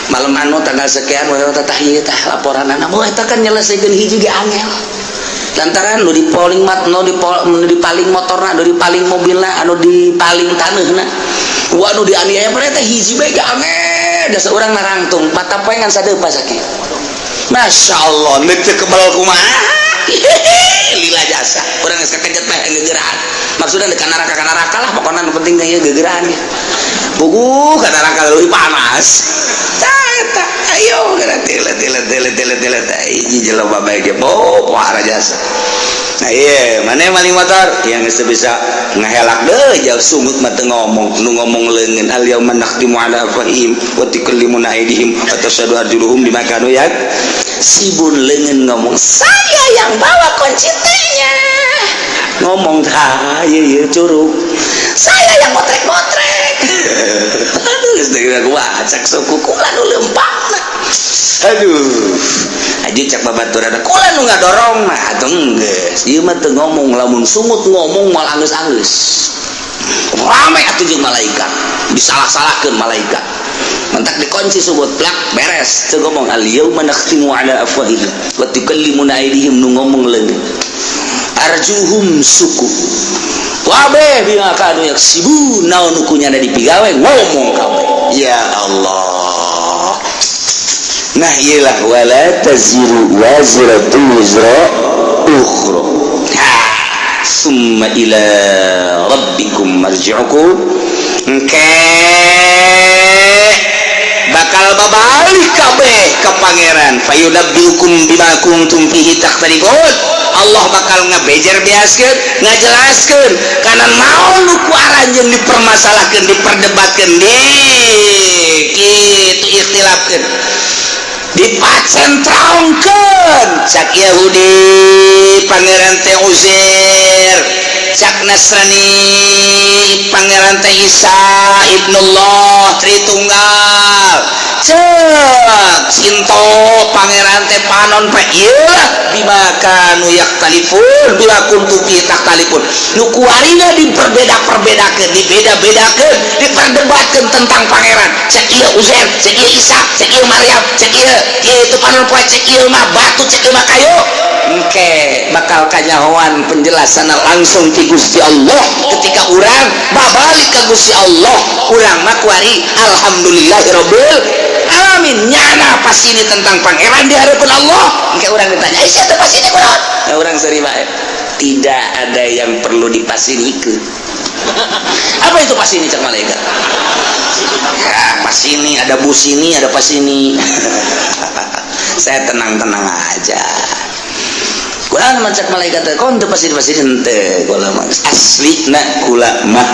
malam anu tanggal sekian, wae tah ieu tah laporanana. Oh, eta kan nyelesaikeun hiji ge angel lantaran nu dipaling mat, nu di, nu dipaling motorna, nu dipaling mobilna, anu dipaling taneuhna, wah, nu dianiaya pada teh hiji bae ge angel. Dasar urang narangtung mata poe ngan sadeupa sakieu. Masya Allah, neuk teu kebal kumaha? Lila jasa urang geus kakejet mah ngegerahan. Maksudna Babaturan ka neraka, ka neraka lah pokoknya. Nu penting teh ieu gegeraan ge puguh ka neraka leuwih panas. Tah eta, ayo geura tele tele tele tele tele teh hiji jelema bae ge oh pohara jasa. Nah iya, mana maling motor yang geus bisa ngahelak deui jauh, sungut mah teu ngomong, nu ngomong leungeun. Al yauma nakhtimu ala afwahihim wa tukallimuna aydihim wa tashhadu arjuluhum bima kanu yaksibun. Leungeun ngomong, "Saya yang bawa kunci T-nya." Ngomong tah ieu ieu curug, "Saya yang motrek-motrek." Aduh, geus deui gua cak suku kula nu leumpangna. Aduh, aja cak babaturan kula nu ngadorong mah atuh geus ieu mah teu ngomong. Lamun sungut ngomong mal anggeus-anggeus rame atuh jeung malaikat, disalah-salahkeun malaikat. Mantak dikunci sungut plak beres, teu ngomong. Al yauma nakhtimu ala afwahihim wa tukallimuna aydihim, nu ngomong leungeun, arjuhum suku wabe bima kanu yaksibun. Naon nu kunyana dipigawe ngomong kabeh. Ya Allah, nah iyalah, wala taziru waziratu wizra ukhra. Summa ila rabbikum marji'ukum, engke bakal babalik kabeh ke Pangeran. Fayunabbiukum bima kuntum fihi takhtalifun. Allah bakal ngabejer beaskeun, ngajelaskeun kana naon nu ku aranjeun dipermasalahkeun, diperdebatkeun, di kitu ikhtilafkeun, dipacentrongkeun. Cak Yahudi Pangeran teh Uzair, cak Nasrani Pangeran teh Isa Ibnullah Tritunggal, cek Sinto Pangeran teh panon pe. Ieu bima kanu yaktalifun, bima kuntum fi takhtalifun, nu kuarina diperbeda-perbedakeun, dibeda-bedakeun, diperdebatkeun tentang Pangeran. Cek ieu Uzair, cek ieu Isa, cek ieu Maryam, cek ieu ieu itu panon poe, cek ieu mah batu, cek ieu mah kayu. Engke bakal kanyahoan penjelasan langsung ti Gusti Allah ketika urang babalik ke Gusti Allah. Urang mah kuari alhamdulillahirabbil alamin, nyana pas ini tentang Pangeran di hadapan Allah. Engke urang ditanya, "Eh, siapa pas ini kunaon?" Nah, urang seri bae, tidak ada yang perlu dipasinikeun. Apa itu pas ini? Cak malaikat ya, pas ini ada bus, ini ada pas ini. Saya tenang-tenang aja. Kurang macak malaikat teh kon teu pasti pasti henteu kula mah asli na kula mah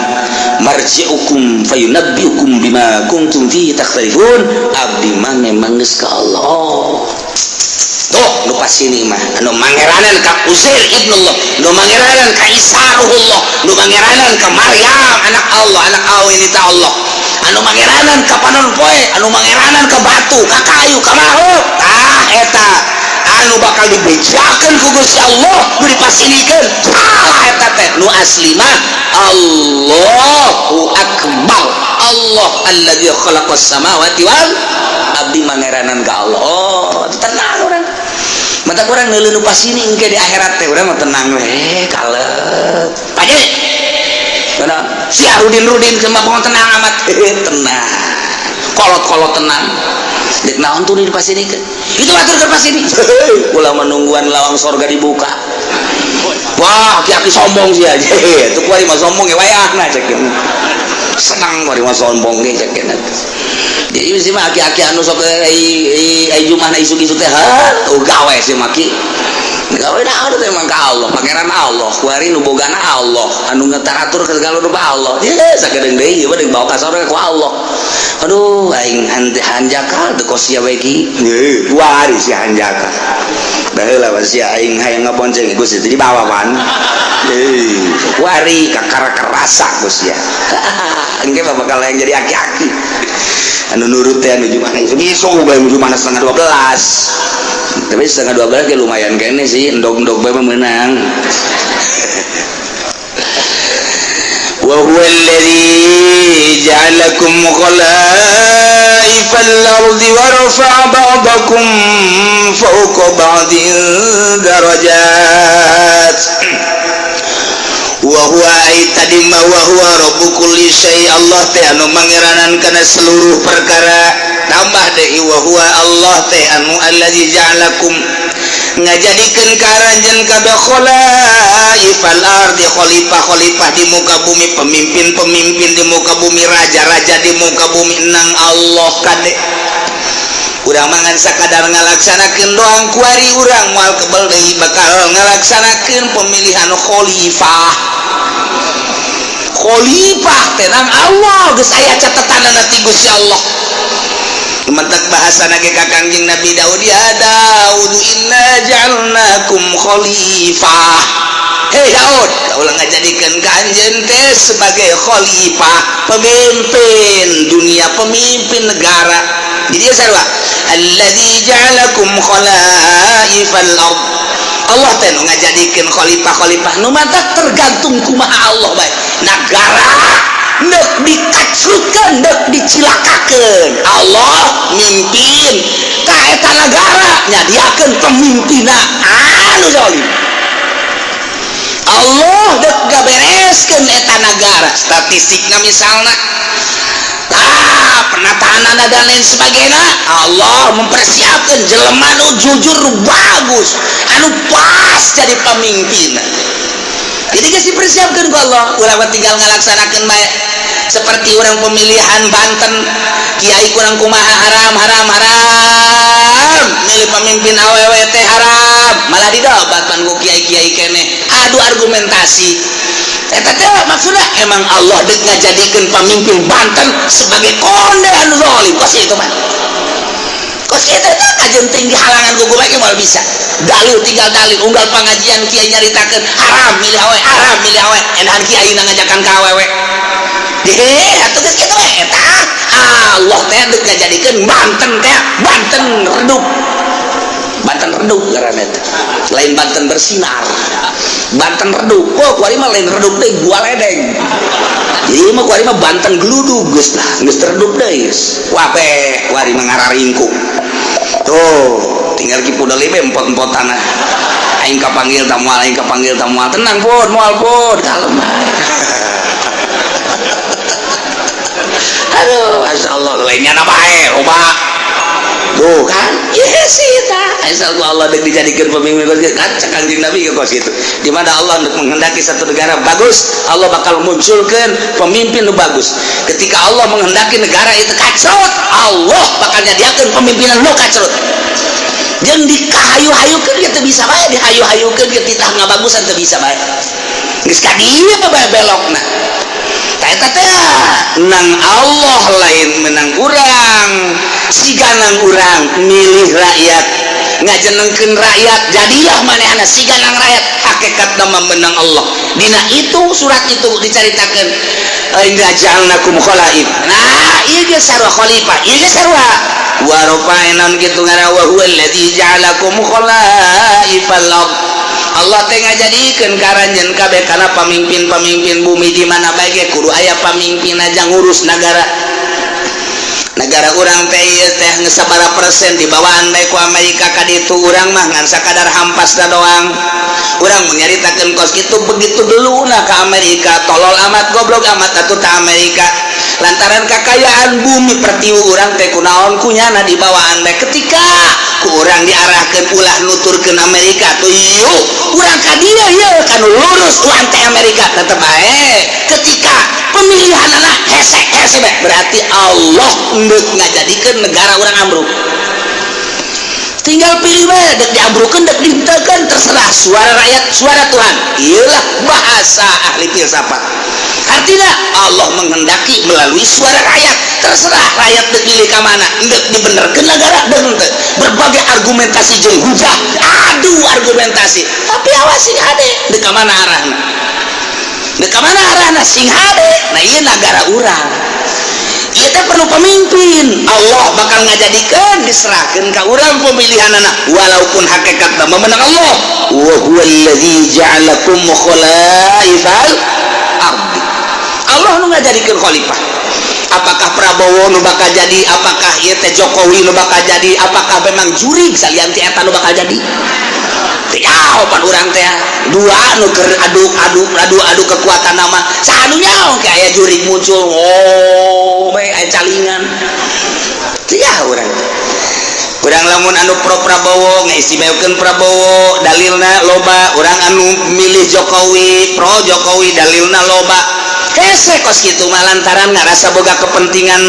marji'ukum fayunabbiukum bima kuntum fihi takhtalifun. Abdi mah memang geus ka Allah. Tuh nu pasini mah anu mangeranan ka Uzair ibnullah, nu mangeranan ka Isa ruhullah, nu mangeranan ka Maryam anak Allah, anak awi ta Allah, anu mangeranan ka panon poe, anu mangeranan ka batu, ka kayu, ka makhluk. Tah eta anu bakal dibejakeun ku Gusti Allah, nu dipasinikeun salah eta teh. Nu asli mah Allahu akbar, Allah alladzi khalaqas samawati wal abdi mangeranan ka Allah. Oh, tenang urang mata kurang neuleuh nu pasini. Engke di akhirat teh urang mah tenang we, kalep paje. Karena si Rudin Rudin kemah tenang amat, tenang kolot-kolot tenang. Dek naon tuh di pasini itu atur ke pasini ulah menungguan lawang sorga dibuka. Wah, aki-aki sombong sih aja itu, kuari mah sombong ya wayahna cek, senang kuari mah sombong ge cek. Jadi sih mah aki-aki anu sok ai ai jumahna isuk-isuk teh, ha oh gawe sih maki gawe naon teh emang ka Allah, Pangeran Allah kuari nu bogana Allah, anu ngetaratur ke segala rupa Allah. Ye sakedeung deui ieu mah deuk bawa ka sorga ku Allah. Aduh, aing hanjakal teu kos sia we ki. Kuari si hanjakal baheula sia aing hayang ngabonceng Gusti teh dibawa pan. Kuari kakara kerasa Gusti ya. Engke mah bakal yang jadi aki-aki anu nurut teh anu jumana isuk bae jumana setengah 12, tapi setengah 12 ge lumayan kene sih, endog-endog bae mah meunang. Wa huwa alladhi ja'alakum khalaifal ardi wa rafa'a ba'dakum fawqa ba'din darajat. Wa huwa ay tadi ma wa huwa rabbu kulli syai, Allah teh anu mangeranan kana seluruh perkara. Tambah deui wa huwa Allah teh anu allazi ja'alakum ngajadikeun ka aranjeun kabeh khalaifal Khalaifal ardi, khalifah khalifah di muka bumi, pemimpin-pemimpin di muka bumi, raja-raja di muka bumi nang Allah. Kade urang mah ngan sakadar ngalaksanakeun doang. Kuari urang moal kebel deui bakal ngalaksanakeun pemilihan khalifah. Khalifah tenang, Allah geus aya catatanana ti Gusti Allah. Mentak bahasa nage ka Kangjeng Nabi Daud, ya Daud, inna ja'alnakum khalifah. Hei Daud, kaula ngajadikeun ka anjeun teh sebagai khalifah, pemimpin dunia, pemimpin negara. Jadi sarua alladzi ja'alakum khalaifal ard. Allah teh nu ngajadikeun khalifah-khalifah nu mantak tergantung kumaha Allah bae. Negara nek dikacrutkeun, nek dicilakakeun, Allah mimpin ka eta nagara, nyadiakeun pemimpinna anu zalim. Allah dek gabereskeun eta nagara, statistikna misalna, tah penataan dan lain sebagainya, Allah mempersiapkan jelema nu jujur, nu bagus, anu pas jadi pemimpin. Jadi geus dipersiapkan ku Allah, urang mah tinggal ngalaksanakeun bae. Seperti orang pemilihan Banten, kiai kurang kumaha, haram haram haram, milih pemimpin awewe teh haram, malah didobatkan ku kiai-kiai keneh adu argumentasi. Eta teh maksudnya emang Allah dek ngajadikeun pemimpin Banten sebagai konde anu zalim. Kos itu mah, kos itu teh kajeun tinggi halangan ku ge moal bisa dalil, tinggal dalil. Unggal pengajian kiai nyaritakeun haram milih awewe, haram milih awewe, enahan kiai ngajakan ka awewe. Deh, atuh geus kitu we eta. Allah teh dek ngajadikeun Banten teh Banten redup. Banten redup ngaranna teh. Lain Banten bersinar. Banten redup. Oh, kuari mah lain redup deui, gua ledeng. Jadi mah kuari mah Banten geludug geus lah, geus redup deui. Wape kuari mah ngararingkuk. Tuh, tinggal Ki Pudoli be empot-empot tanah. Aing kapanggil ta moal, aing kapanggil ta moal. Tenang pun, moal pun, kalem bae. Aduh, masya Allah, lainnya apa bae, loba. Tuh kan, iya sih ta. Asal Allah dek dijadikan pemimpin kan cek Kanjeng Nabi ke kos gitu. Di mana Allah untuk menghendaki satu negara bagus, Allah bakal munculkan pemimpin nu bagus. Ketika Allah menghendaki negara itu kacrut, Allah bakal nyadiakeun pemimpinan nu kacrut. Jeung dikahayu-hayukeun ge teu bisa bae, dihayu-hayukeun ge titah ngabagusan teu bisa bae. Geus ka dieu bae belokna. Tah eta teh nang Allah, lain menang urang. Siga nang urang milih rakyat, ngajenengkeun rakyat, jadilah manehna siga nang rakyat, hakikatna mah menang Allah. Dina itu surat itu dicaritakeun inna ja'alnakum khalaif. Nah, ieu ge sarua khalifah, ieu ge sarua wa rafa'na kitu ngaran wa huwa alladzi ja'alakum khalaifal ard. Allah teh ngajadikeun ka aranjeun kabeh kana pamimpin-pamimpin bumi. Di mana bae ge kudu aya pamimpin aja ngurus negara. Negara urang teh ieu teh geus sabaraha persen dibawaan bae ku Amerika ka ditu. Urang mah ngan sakadar hampasna doang. Urang menyaritakeun kos kitu, begitu geluna ka Amerika, tolol amat, goblok amat atuh ta Amerika, lantaran kakayaan bumi pertiwi urang teh kunaon kunyana dibawaan bae. Ketika ku urang diarahkeun ulah nuturkeun Amerika tuh, yuk urang ka dieu ieu kanu lurus urang teh Amerika tetep bae. Ketika pemilihan anak hese hese bae, berarti Allah endek ngajadikeun negara urang ambruk. Tinggal pilih bae, dek diambrukeun dek dihenteukeun, terserah. Suara rakyat suara Tuhan, iyalah bahasa ahli filsafat. Artinya Allah menghendaki melalui suara rakyat, terserah rakyat dek milih ka mana, endek dibenerkeun negara dek henteu. Berbagai argumentasi jeung hujah, adu argumentasi, tapi awas, sing hade dek ka mana arahna, dek ka mana arahna, sing hade. Nah, ieu negara urang ieu teh perlu pemimpin. Allah bakal ngajadikeun, diserahkeun ka urang pemilihan anak, walaupun hakikatna memenang Allah. Wa huwallazi ja'alakum khalaifal ardi. Allah nu ngajadikeun khalifah. Apakah Prabowo nu bakal jadi, apakah ieu teh Jokowi nu bakal jadi, apakah memang jurig salian ti eta nu bakal jadi, teu pan urang teh dua nu keur adu adu adu adu kekuatan nama saha nu nyaho ke aya jurig muncul, oh bae aya calingan. Teu urang urang lamun anu pro Prabowo ngaistimewakeun Prabowo, dalilna loba. Urang anu milih Jokowi, pro Jokowi, dalilna loba. Hese kos kitu mah lantaran ngarasa boga kepentingan.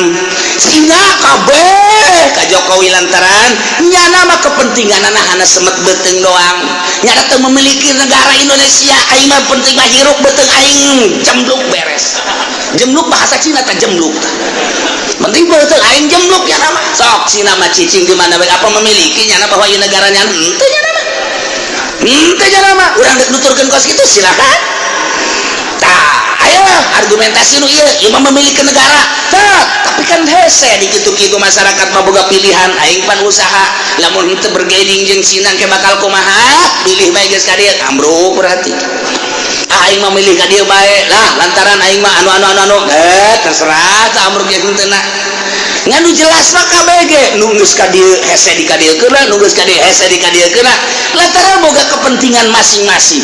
Cina kabeh ka Jokowi lantaran nyana mah kepentingan hana semet beuteung doang. Nyana teu memiliki negara Indonesia. Aing mah penting mah hirup beuteung aing jembluk, beres jembluk. Bahasa Cina teh jembluk. Penting beuteung aing jembluk ya nama. Sok Cina mah cicing di mana bae, apa memiliki nyana bahwa ieu negaranya? Henteu nyana mah, henteu nyana mah. Urang dek nuturkeun kos kitu silakan. Tah, ayo argumentasi nu ieu, ieu mah memiliki negara. Tah, tapi kan hese di kitu-kitu. Masyarakat mah boga pilihan. Aing pan usaha, lamun henteu bergaining jeung Cina ke bakal kumaha? Pilih bae geus ka dieu, ambruk berarti. Ah, aing mah milih ka dieu bae lah lantaran aing mah anu anu anu anu, eh terserah tah, ambruk jeung henteu na. Ngan nu jelas mah KBG nu geus ka dieu hese di ka dieu keuna, nu geus ka dieu hese di ka dieu keuna lantaran boga kepentingan masing-masing.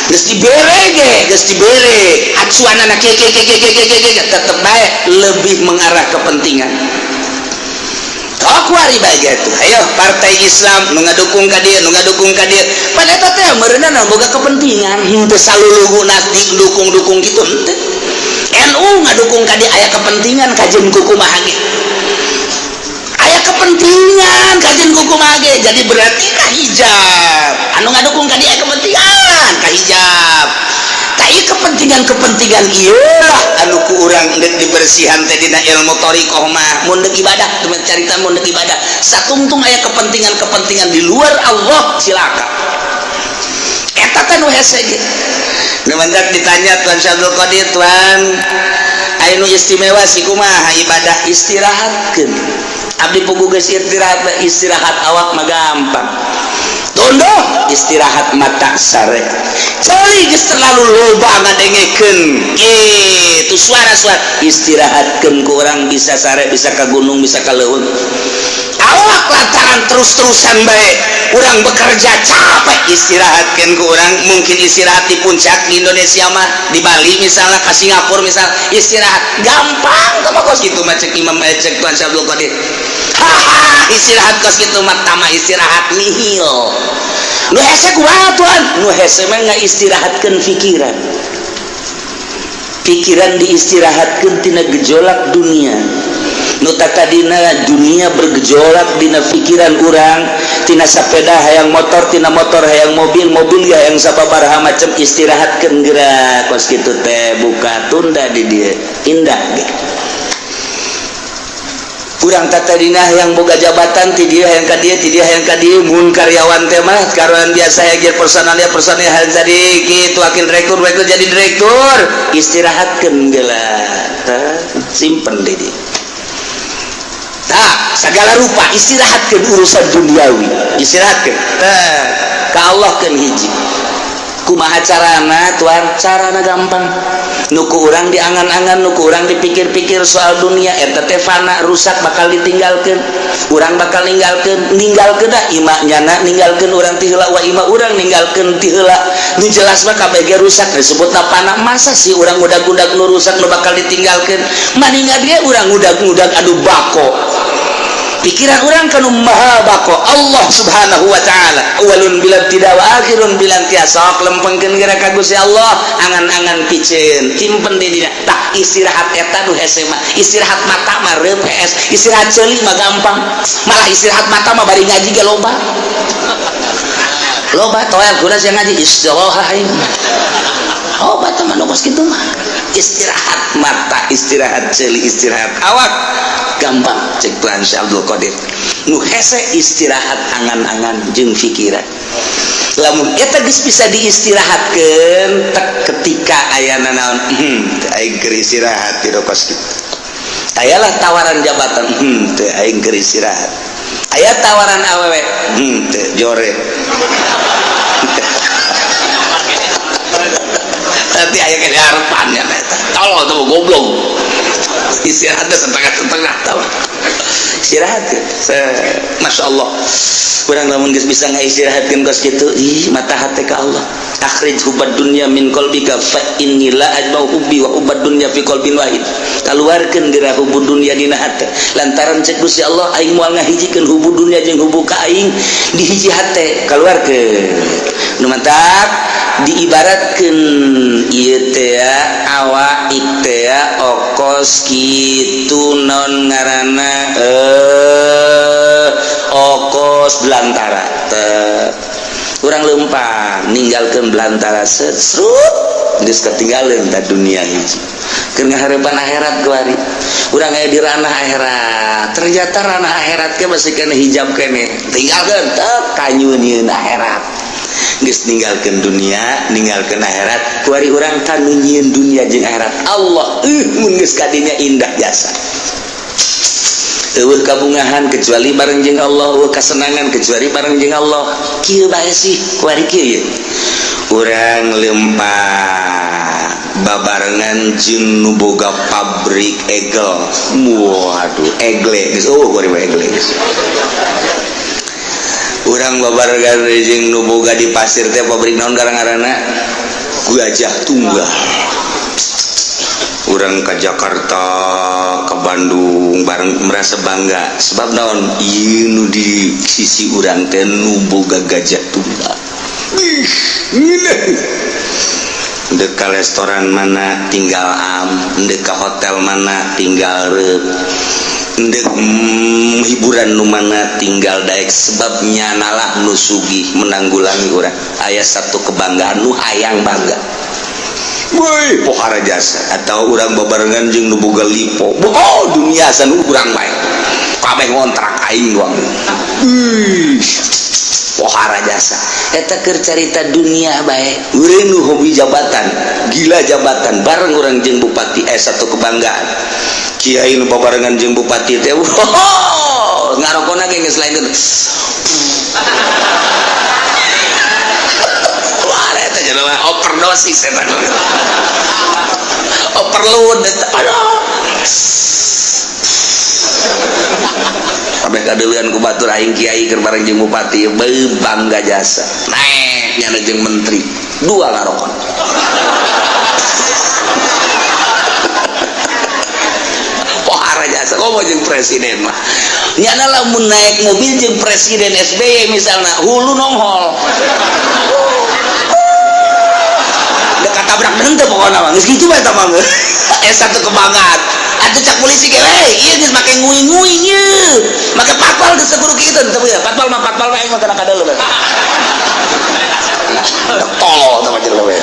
Geus dibere ge, geus dibere acuanana kieu kieu kieu kieu kieu kieu, tetep bae lebih mengarah kepentingan. Kuari bae gitu. Ayo partai Islam nu ngadukung ka dieu, nu ngadukung ka dieu, pan eta teh meureunna boga kepentingan. Henteu saluluguna dukung-dukung gitu, henteu. NU ngadukung ka dieu aya kepentingan, kajeun kumaha ge aya kepentingan, kajeun kumaha ge. Jadi berarti ka hijab anu ngadukung ka dieu aya kepentingan ka hijab. Tah, ieu kepentingan-kepentingan ieu lah anu ku urang deuk dibersihan teh dina ilmu thariqah mah. Mun deuk ibadah, teman carita, mun deuk ibadah satungtung aya kepentingan-kepentingan di luar Allah, cilaka. Eta teh nu hese ge. Nu mantak ditanya Tuan Syabdul Qadir, "Tuan, aya nu istimewa sih kumaha ibadah?" Istirahatkeun. Abdi puguh geus istirahat. Istirahat awak mah gampang, tunduh. Istirahat mata sare. Ceuli geus terlalu loba ngadengekeun itu suara-suara, istirahatkeun ku urang bisa sare, bisa ka gunung, bisa ka leuweung. Awak lantaran terus-terusan bae urang bekerja capek, istirahatkan ku urang mungkin istirahat di puncak di Indonesia mah, di Bali misalnya, ke Singapura misalnya, istirahat gampang tuh kos gitu mah. Cek Imam, cek Tuan Syabdul Qadir, haha, istirahat kos gitu mah tama istirahat nihil. Nu hese kumaha, Tuan? Nu hese mah nggak istirahatkan pikiran. Pikiran diistirahatkan tina gejolak dunia. Nu tadina dunia bergejolak dina pikiran urang, tina sepeda hayang motor, tina motor hayang mobil, mobil ya hayang sababaraha macam, istirahatkan gerak kos kitu teh. Buka tunda di dia indah ge. Urang tadina yang boga jabatan, ti dia hayang ka dieu, ti dia hayang ka dieu. Mun karyawan teh mah karyawan biasa ya, gear personalnya personalnya hayang jadi kitu, wakil direktur, wakil jadi direktur, istirahatkeun geula. Tah, simpen di dieu. Tah, segala rupa istirahatkeun urusan duniawi, istirahatkeun. Tah, ka Allah keun hiji. Kumaha carana, Tuan? Carana gampang. Nu ku urang diangan-angan, nu ku urang dipikir-pikir soal dunia eta teh fana, rusak, bakal ditinggalkeun. Urang bakal ninggalkeun, ninggalkeun da ima nyana ninggalkeun urang ti heula, wa ima urang ninggalkeun ti heula. Nu jelas mah kabeh ge rusak, disebutna fana. Masa sih urang ngudag-ngudag nu rusak, nu bakal ditinggalkeun? Maningan ge urang ngudag-ngudag anu bako. Pikiran urang kanu maha bako, Allah Subhanahu wa Ta'ala, awalun bila tidak wa akhirun bila tiasa. Sok lempengkeun geura ka Gusti Allah angan-angan piceun, simpen di dina. Tah, istirahat eta nu hese mah. Istirahat mata mah reup hees, istirahat ceuli mah gampang. Malah istirahat mata mah bari ngaji ge loba loba toel guna sia ngaji istirahat aing. Loba teman nu kos kitu mah. Istirahat mata, istirahat ceuli, istirahat awak gampang cek Tuhan Syekh Abdul Qadir. Nu hese istirahat angan-angan jeung pikiran. Lamun eta geus bisa diistirahatkeun tek ketika aya nanaon, teu aing keur istirahat di kos kitu. Ayalah tawaran jabatan, teu, aing keur istirahat. Aya tawaran awewe, teu, jore. Nanti aya ke harapannya eta tolol tuh, goblok. Istirahatnya setengah-setengah tau istirahat ya. Masya Allah, kurang lamun geus bisa ngaistirahatkeun kos kitu, ih mata hati ka Allah. Akhrij hubbad dunya min qalbika fa inni la ajma'u hubbi wa hubbad dunya fi qalbin wahid. Kaluarkeun geura hubbud dunya dina hate lantaran cek Gusti Allah aing moal ngahijikeun hubbud dunya jeung hubbu ka aing di hiji hate. Kaluarkeun. Nu mantap diibaratkeun ieu teh awak teh okos kitu non ngaranna okos belantara teh urang lempang ninggalkeun belantara set srut geus ketinggalan ta dunia hiji keur ngaharepan akhirat kuari urang aya di ranah akhirat ternyata ranah akhirat ke masih kena hijab kene tinggalkeun teh kanyunieun akhirat geus ninggalkeun dunia ninggalkeun akhirat kuari urang kanu nyieun dunia jeung akhirat Allah mun geus kadinya indah jasa eueuh kabungahan kecuali bareng jeung Allah eueuh kasenangan kecuali bareng jeung Allah kieu bae sih kuari kieu urang lempang babarengan jeung nu boga pabrik egel waduh egle geus eueuh kuari mah egle geus urang babarengan jeung nu boga di pasir teh pabrik naon ngaranna Gajah Tunggal urang ke Jakarta ke Bandung bareng merasa bangga sebab naon ieu nu di sisi urang teh nu boga Gajah Tunggal ih ngeunah dek ka restoran mana tinggal am dek ka hotel mana tinggal reup dek hiburan nu mana tinggal daek sebabnya nalah nu sugih menanggulangi urang aya satu kebanggaan nu hayang bangga woi pohara jasa atau urang babarengan jeung nu boga lipo oh dunia san urang bae kabeh ngontrak aing doang ih pohara jasa eta keur carita dunia bae urang nu hobi jabatan gila jabatan bareng urang jeung bupati satu kebanggaan kiai nu babarengan jeung bupati teh oh ngarokona ge geus lain wah eta jelema overdosis eta overload eta aduh kabeh kadeuleun ku batur aing kiai keur bareng jeung bupati beuh bangga jasa naek nyana jeung menteri dua ngarokon pohara jasa komo jeung presiden mah nyana lamun naik mobil jeung presiden SBY misalna hulu nonghol dekat tabrak henteu pokona mah geus kitu bae eta mah satu kebanggaan atuh cak polisi ge we ieu geus make nguing-nguing ieu make patpal geus kudu kitu teu ya patpal mah aing mah kana kadeuleu tolol teh mah jelema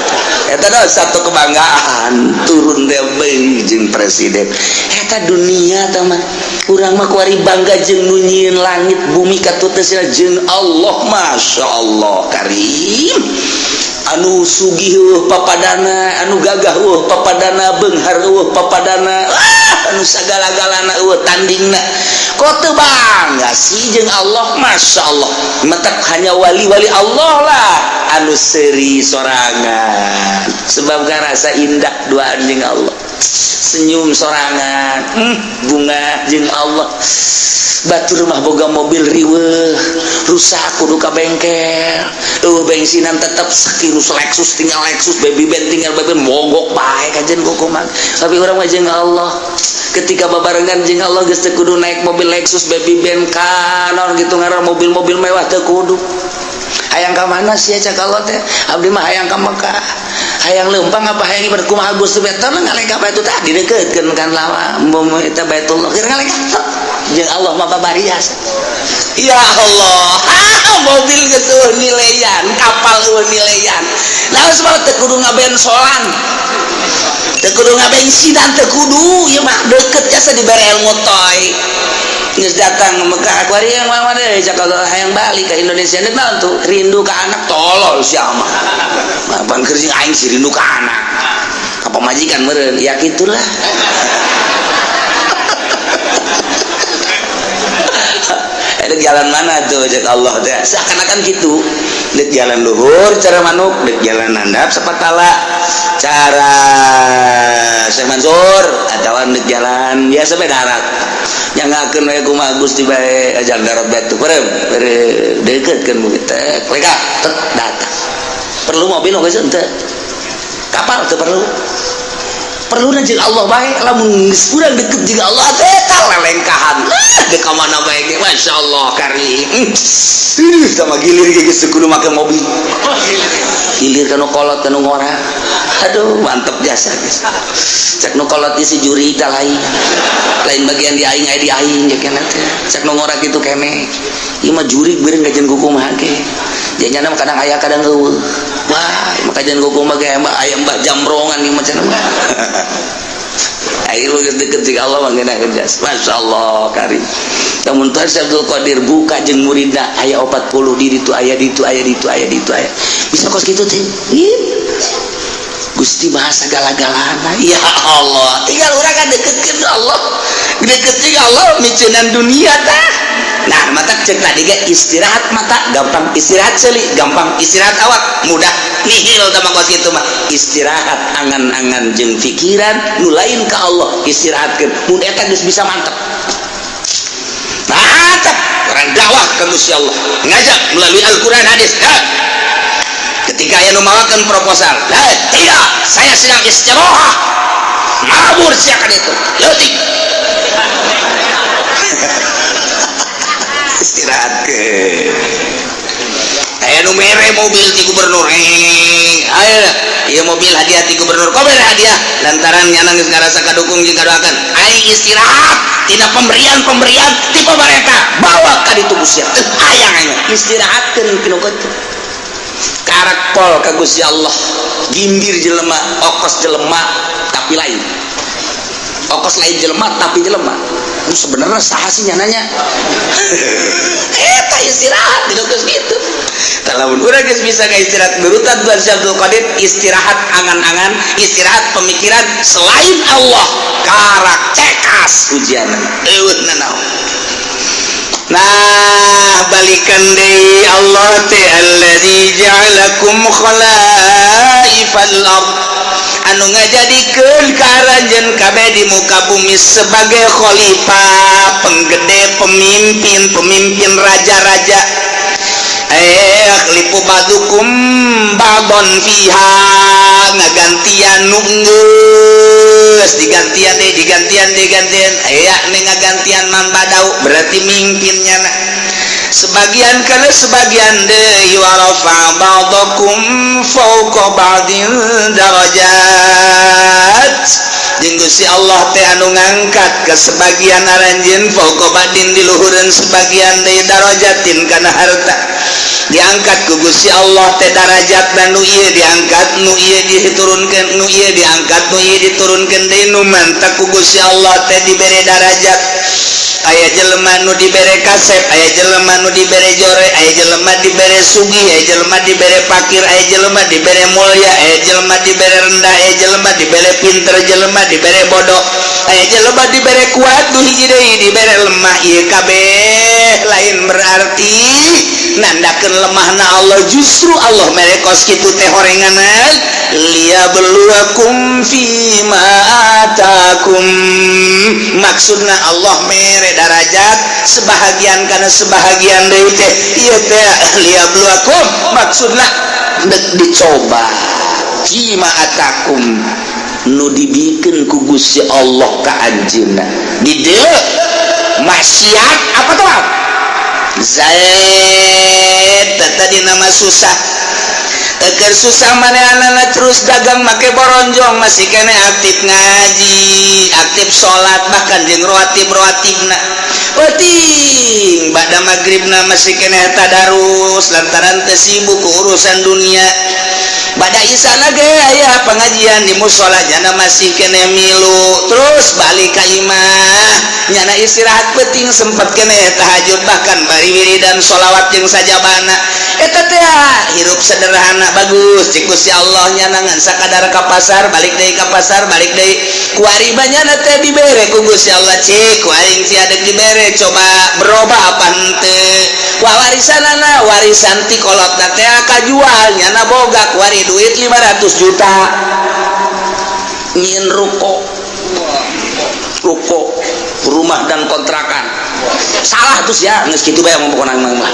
eta dah satu kebanggaan turun teh beung jeung presiden eta dunia teh mah urang mah kuari bangga jeung nu nyieun langit bumi katut teh jeung Allah masyaallah karim anu sugih eueuh papadana anu gagah eueuh papadana beunghar eueuh papadana anu sagala-galana eueuh tandingna kok teu bangga sih jeung Allah masyaallah matak hanya wali-wali Allah lah anu seuri sorangan sebab ngarasa indah duaan jeung Allah senyum sorangan bunga jeung Allah batur mah boga mobil riweuh rusak kudu ka bengkel eueuh bensinan tetep sakirus Lexus tinggal Lexus baby band tinggal baby band mogok bae kajen kukuman tapi urang mah jeung Allah ketika babarengan jeung Allah geus teu kudu naik mobil Lexus baby band ka naon kitu ngaran mobil-mobil mewah teu kudu hayang ka mana sia cak Allah teh abdi mah hayang ka Mekah hayang leumpang apa hayang ibadah kumaha Gusti teh ngalengkah bae tah didekeutkeun kan lawa mun eta Baitullah keur ngalengkah jeung Allah mah babarias ya Allah mobil geus eueuh nileyan kapal eueuh nileyan naon sebab teu kudu ngabensolan teu kudu ngabensinan teu kudu ieu mah deukeut jasa dibere ilmu toy geus datang ke Mekah kuari yang mana deui cak Allah hayang balik ke Indonesia deuk naon tuh rindu ka anak tolol sia mah pan keur jeung aing si rindu ka anak ka pamajikan meureun ya kitulah dek jalan mana tuh cek Allah teh seakan-akan gitu dek jalan luhur cara manuk dek jalan handap sapatala cara Syekh Mansur atawa dek jalan biasa bae darat nyangakeun we kumaha Gusti bae jalan darat bae tuh perem deuketkeun bukit teh leka tet datang perlu mobil geus henteu kapal teu perlu Perlu jeung Allah bae. Lamun geus urang deket jeung Allah teh, lelengkahan dek ka mana bae ge, masyaallah karim. Ih, sama gilir ge geus kudu make mobil, gilir kanu kolot, kanu ngora. Aduh, mantep jasa, guys. Cek nu kolot si juri tah, lain lain bagian di aing, aya di aing ya kena teh. Cek nu ngora kitu kene, ieu mah jurig beureun gajen kumaha ge jadinya mah, kadang aya, kadang euweuh. Wah, mah kajian kumaha ge aya mbah jamrongan ieu mah cenah mah. Ayo geus deket jeung Allah mah ngeunah jas. Masyaallah karim. Namun Tuhan Syekh Abdul Qadir buka jeung muridna aya 40 di ditu, aya di ditu, aya di ditu, aya di ditu, aya. Bisa kos kitu teh. Gusti maha sagala-galana. Ya Allah, tinggal urang kan deketkeun Allah. Deket jeung Allah miceunan dunia tah. Nah, mata cek tadi ge istirahat mata gampang, istirahat seuli gampang, istirahat awak mudah, nihil tah mah kos kitu mah. Istirahat angan-angan jeung pikiran nu lain ka Allah istirahatkeun. Mun eta geus bisa, mantep. Mantap orang dakwah ke Gusti Allah, ngajak melalui Al-Quran, hadis. Ha. Ketika aya nu mawakeun proposal, tidak, saya sedang istirahat. Mabur siakan itu. Leutik. Istirahat ke. Aya nu mere mobil ti gubernur. Ayo, ieu mobil hadiah ti gubernur. Kok mere hadiah? Lantaran nyana geus ngarasa kadukung jeung kadoakeun. Aing istirahat tina pemberian-pemberian ti pemerintah. Bawa ka ditu Gusti. Teu hayang aing. Istirahatkeun kinu kitu. Karak pol ka Gusti Allah. Gimbir jelema, okos jelema tapi lain. Okos lain jelema tapi jelema. Nu sebenarnya saha sih nyananya? Eta istirahat di geus kitu. Lamun urang geus bisa ka istirahat nurutan Tuhan Syekh Abdul Qadir, istirahat angan-angan, istirahat pemikiran selain Allah, karak cekas ujian. Eueuh nanaon. Nah, balikan deui Allah teh allazi ja'alakum khalaifal ard, anu ngajadikeun ka aranjeun kabeh di muka bumi sebagai khalifah, penggede, pemimpin, pemimpin raja-raja. Yakhlifu ba'dukum ba'don fiha, ngagantian nu geus digantian deui, digantian, digantian, aya nih ngagantian man badau, berarti mimpinnya na sebagian kana sebagian deui. Wa rafa ba'dakum fawqa ba'din darajat, jeung Gusti Allah teh anu ngangkat ke sebagian aranjeun, fawqa ba'din, di luhureun sebagian deui, darajatin, kana harta. Diangkat ku Gusti Allah teh darajat dan nu ieu diangkat, nu ieu diturunkeun, nu ieu diangkat, nu ieu diturunkeun deui. Nu mantak ku Gusti Allah teh dibere darajat, aya jelema nu dibere kasep, aya jelema nu dibere jore, aya jelema dibere sugih, aya jelema dibere pakir, aya jelema dibere mulia, aya jelema dibere rendah, aya jelema dibere pinter, jelema dibere bodoh, aya jelema dibere kuat, nu hiji deui dibere lemah. Ieu kabeh lain berarti nandakeun lemahna Allah, justru Allah mere kos kitu teh horenganan liyabluwakum fima atakum. Maksudna Allah mere darajat sebahagian karena sebahagian deui teh, ieu teh liyabluwakum, maksudna dek dicoba, fima atakum, nu dibikeun ku Gusti Allah ka anjeunna. Di dieu maksiat apa tuh Zaid tadi nama susah. Eker susah manehna terus dagang make boronjong, masih kene aktif ngaji, aktif salat, bahkan jeung rawatib rawatibna penting ba'da maghribna masih kene tadarus lantaran teu sibuk ku urusan dunia. Ba'da isana ge aya pengajian di musola, nyana masih kene milu. Terus balik ka imah, nyana istirahat penting, sempat kene tahajud, bahkan bari wiridan sholawat jeung sajabana. Eta teh hirup sederhana bagus cik Gusti Allah. Nyana ngan sakadar ka pasar, balik deui, ka pasar, balik deui. Kuari nyana teh dibere ku Gusti Allah, cik ku aing sia deuk dibere, coba berubah apa henteu. Wah, warisanana, warisan ti kolotna teh kajual, nyana boga kuari duit 500 juta, nyin ruko, ruko rumah dan kontrakan. Salah terus ya, geus kitu bae ngomong mah.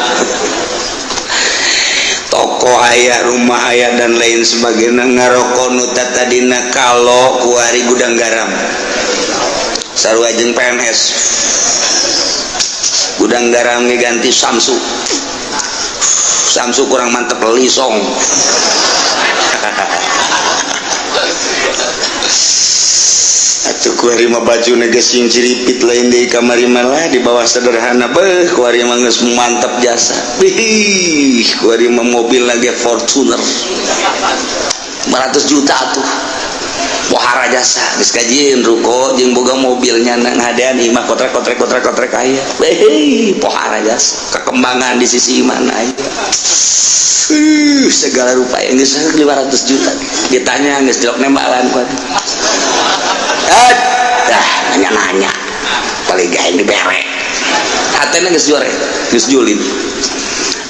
Toko aya, rumah aya, dan lain sebagainya. Ngaroko nu tadina kalau kuari gudang garam sarua jeung PNS. Gudang garam ganti Samsu, Samsu kurang mantep, lisong. Atuh kuari mah baju geus sing ciripit lain deui kamari malah di bawah sederhana beuh kuari mah geus mantep jasa. Bih, kuari mah mobil lagi Fortuner 500 juta atuh. Pohara jasa geus kajieun ruko jeung boga mobilnya ngadean imah kotrek kotrek kotrek kotrek aya. Beuh, pohara jasa kekembangan di sisi mana aya. Segala rupa yang geus 500 juta ditanya geus jelok nembalan kuari. Dah nanya-nanya paling gaeng dibere hatena geus jore geus julid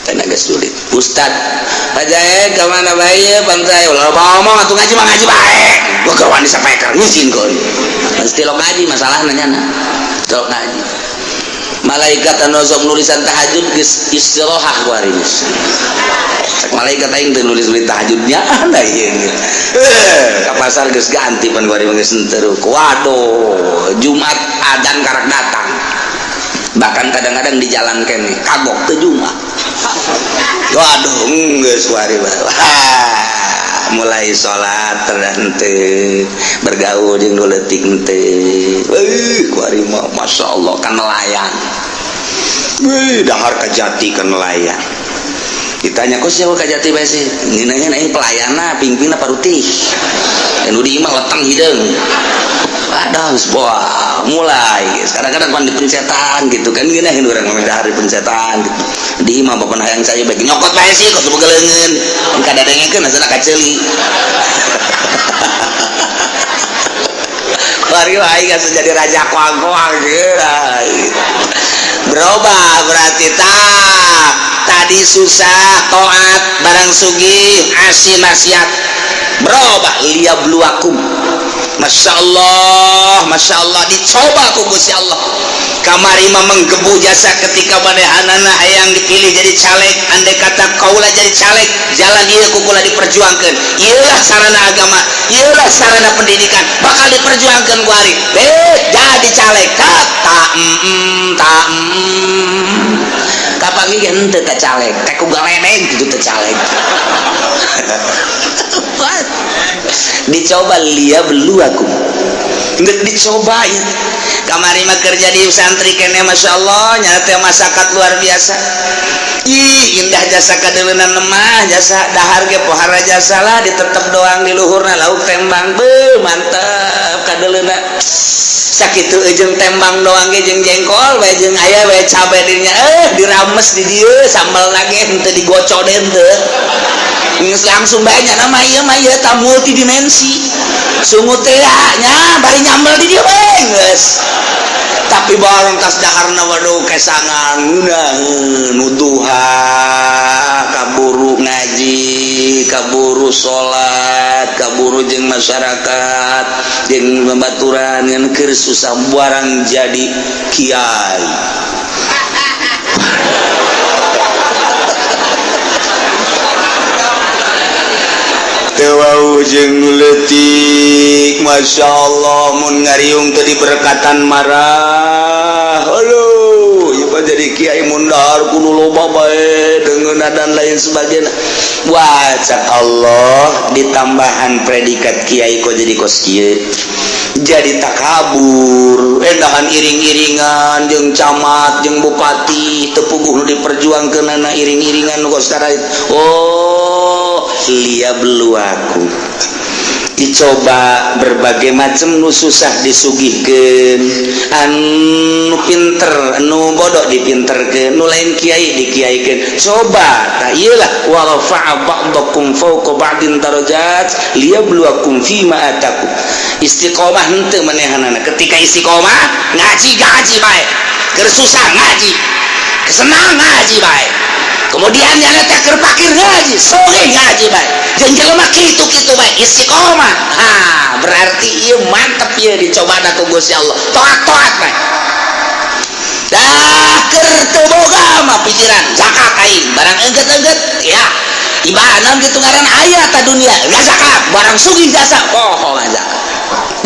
hatena geus julid. Ustad Pajae ka mana bae pantai ulah ngomong atuh ngaji mah ngaji bae gua kawan disampaikan ngizin kon mesti lo ngaji masalahna nyana lo ngaji. Malaikat anu sok nulisan tahajud geus istirahat kuari geus. Cek malaikat aing teu nulis-nulis tahajudnya anda ieu. Ka pasar geus ganti pan kuari geus henteu. Waduh, Jumat adzan karak datang. Bahkan kadang-kadang di jalan keneh kagok teu Jumat. Waduh, geus kuari mah. Mulai salat henteu, bergaul jeung nu leutik henteu. Kuari mah masyaallah kan nelayan. Wih, dahar kajati kan nelayan. Ditanya kok siapa kajati bae sih? Ngeuneuheun aing pelayanna, pingpingna parutih. Anu di imah leteng hideung. Waduh, geus boa, mulai geus. Kadang-kadang pan dipencetan gitu kan ngeunaheun urang mah dahar dipencetan gitu. Di imah bapak hayang cai bae nyokot bae sih kok boga leungeun. Kadadengekeun asana kaceuli. Kuari aing geus jadi raja koang-koang gitu. Berubah berarti tak tadi susah taat barang sugih asi maksiat berubah liyabluwakum. Masya Allah, Masya Allah dicoba ku Gusti Allah. Kamari mah menggebu jasa ketika manehanana hayang dipilih jadi caleg, andai kata kaula jadi caleg, jalan ieu ku kula diperjuangkeun. Ieulah sarana agama, ieulah sarana pendidikan, bakal diperjuangkeun ku ari. Jadi caleg tak tak tak kapanggih ge henteu ka caleg, teh ku galedeg kitu teh caleg. Dicoba liyabluwakum. Geus dicoba ieu. Kamari mah kerja di santri keneh Masya Allah nyana teh masyarakat luar biasa. Ih, indah jasa kadeuleunan lemah jasa dahar ge pohara jasa lah ditetep doang di luhurna lauk tembang beuh mantep kadeuleunan. Sakitu jeung tembang doang ge jeung jengkol bae jeung aya bae cabe dirinya dirames di dieu sambal lagi henteu digocok deui henteu. Geus langsung bae nya mah ieu mah ieu ta multidimensi. Sungut teh nya bari nyambel di dieu bae geus. Tapi barang tas daharna waduh kesangan ngeunaheun nuduha kaburu ngaji, kaburu salat, kaburu jeung masyarakat, jeung babaturan ngan keur susah barang jadi kiai. Teu jeung leutik Masya Allah mun ngariung teu diberkatan marah. Aduh, ieu mah jadi kiai mun dahar kudu loba bae deungeunna dan lain sebagainya. Wah, cak Allah ditambahan predikat kiai kok jadi kos kieu. Jadi takabur, endahan iring-iringan jeung camat jeung bupati teu puguh nu diperjuangkeunana iring-iringan nu kos kara. Oh, liyabluwakum. Dicoba berbagai macam nu susah disugihkeun, anu pinter, anu bodoh dipinterkeun, nu lain kiai dikiaikeun. Coba tah ieu lah wa rafa'a ba'dakum fawqa ba'din darajat liyabluwakum fima atakum. Istiqomah henteu manehanana. Ketika istiqomah ngaji ngaji bae, keur susah ngaji, kesenang ngaji bae. Kemudian yang teh keur pakir ngaji, sugih ngaji bae. Jeung jelema kitu-kitu bae istiqomah. Ha, berarti ieu mantep ieu dicobana ku Gusti Allah. Toat-toat bae. Dah keur teu boga mah pikiran zakat aing, barang engget-engget ya. Ibadah gitu ngaran aya ta dunia zakat, barang sugih jasa poho zakat,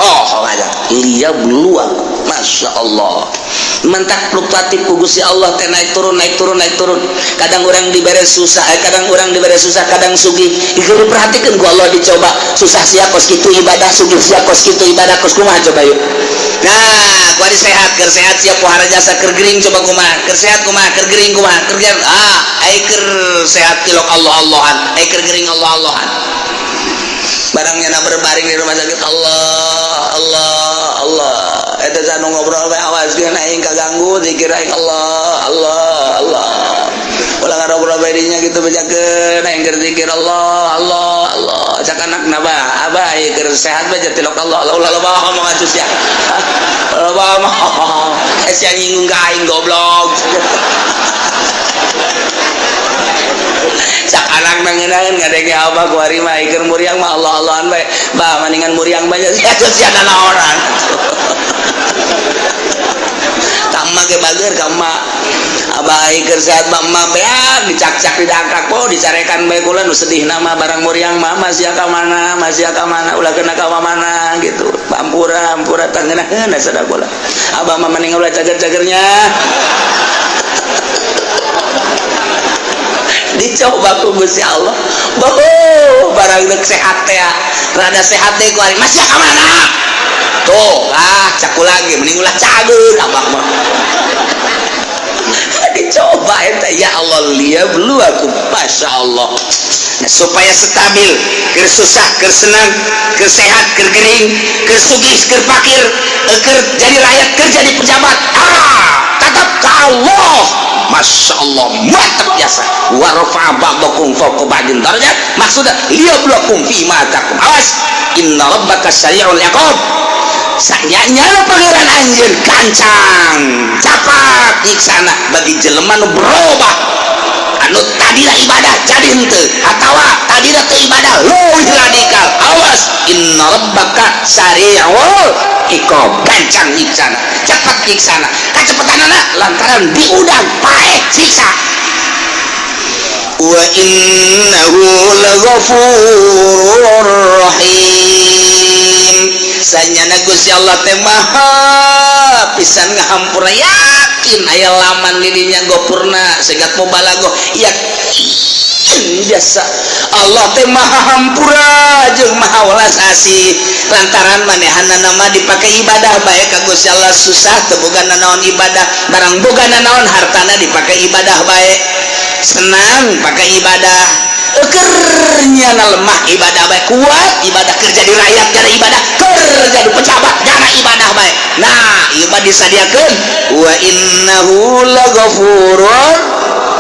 poho zakat. Liyabluwakum. Masya Allah, mentak fluktuatif ku Gusti Allah teh, naik turun, naik turun, naik turun. Kadang orang dibere susah, kadang orang dibere susah, kadang sugih. Itu diperhatikan ku Allah, dicoba susah sia kos kitu ibadah, sugih sia kos kitu ibadah, kos kumaha coba yuk. Nah, kuari sehat, keur sehat sia pohara jasa, keur gering coba kumaha, keur sehat kumaha, keur gering kumaha, keur gering ah ai keur sehat tilok Allah Allahan, ai keur gering Allah Allahan. Barangnya na berbaring di rumah sakit, Allah Allah Allah. Eta sanu ngobrol bae, awas geun aing kaganggu zikir aing, Allah Allah Allah. Ulah ngobrol bae dinya gitu, bejakeun aing keur zikir Allah Allah Allah. Cak anakna, "Bah, abah ieu keur sehat bae tilok Allah Allah." Ulah loba ngomong atuh sia, loba ngomong sia, nyinggung ka aing, goblok. Cak anak nangenaeun ngadenge abah kuari mah keur muriang mah Allah Allahan bae. "Bah, mendingan muriang bae sia, sia nanaonan." Ka emak ge bager ka emak, abah keur sehat mah emak beak dicakcak, didangkak po, dicarekan bae. Kula nu sedih nama barang muriang mah masih ka mana, masih ka mana, ulah kena ka mana gitu. Ampura, ampura, tangeunaheun sada kula. Abah mah mending ulah cager-cagernya. Dicoba ku Gusti Allah. Boh, barang dek sehat teh, rada sehat teh kuari masih ka mana tuh. Ah, caku lagi mending ulah cager abah mah. Dicoba eta, ya Allah, liyabluwakum. Masya Allah. Nah, supaya stabil, keur susah, keur senang, keur sehat, keur gering, keur sugih, keur fakir, keur jadi rakyat, keur jadi pejabat, ah tetap ke Allah. Masya Allah, mantap biasa. Wa rafa'a ba'dakum fawqa ba'din darajat, maksudnya liyabluwakum fi ma atakum. Awas, inna rabbaka sari'ul iqab. Sayanya Pangeran anjeun gancang capat nyiksana bagi jelema nu berubah, anu tadina ibadah jadi henteu, atawa tadina teu ibadah leuwih radikal. Awas, inna rabbaka sari'ul iqab, gancang nyiksana, cepat nyiksana. Kacepetanana lantaran diundang paeh siksa. Wa innahu laghafurur rahim. Sanyana Gusti Allah teh maha pisan ngahampura. Yakin aya laman di dinya gopurna segat mubalago, yakin biasa Allah teh maha hampura jeung maha welas asih, lantaran manehanna mah dipakai ibadah bae ka Gusti Allah. Susah teu boga nanaon, ibadah. Barang boga nanaon, hartana dipakai ibadah bae. Senang pakai ibadah, kernya lemah ibadah bae, kuat ibadah, kerja di rakyat jadi ibadah, kerja di pejabat jangan ibadah bae. Nah, ieu mah disadiakeun wa innahu laghafurur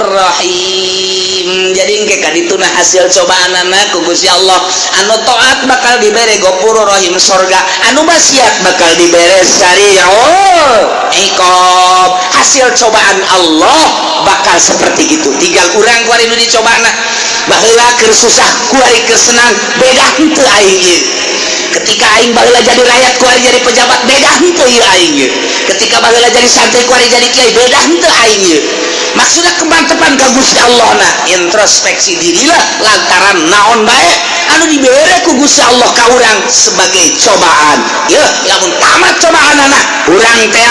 rahim. Jadi engke kadituna hasil cobaan anak ku Gusti Allah, anu taat bakal dibere Ghafurur Rahim, sorga, anu maksiat bakal dibere sari'ul iqab. Hasil cobaan Allah bakal seperti itu. Tinggal urang kuari nu dicobana. Baheula keur susah, kuari keur senang, beda henteu aing ieu? Ketika aing baheula jadi rakyat, kuari jadi pejabat, beda henteu ieu aing ieu? Ketika baheula jadi santri, kuari jadi kiai, beda henteu aing ieu? Maksudnya kemantepan ka Gusti Allah. Nah, introspeksi dirilah, lantaran naon bae anu dibere ku Gusti Allah ka urang sebagai cobaan ya. Lamun tamat cobaan anak urang teh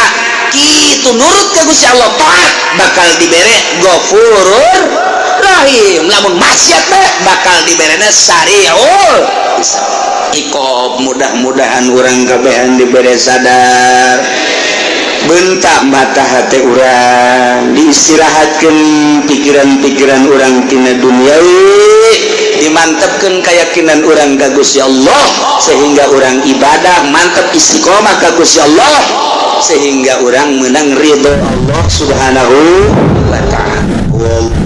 kitu, nurut ke Gusti Allah, taat, bakal dibere Ghafurur Rahim. Lamun maksiat bae bakal diberena sariul iqab. Mudah-mudahan urang kabehan dibere sadar, bentak mata hati urang, diistirahatkan pikiran-pikiran urang tina duniawi, dimantapkan keyakinan urang ka Gusti Allah, sehingga urang ibadah mantap, istiqomah ka Gusti Allah, sehingga urang menang ridho Allah Subhanahu wa Ta'ala.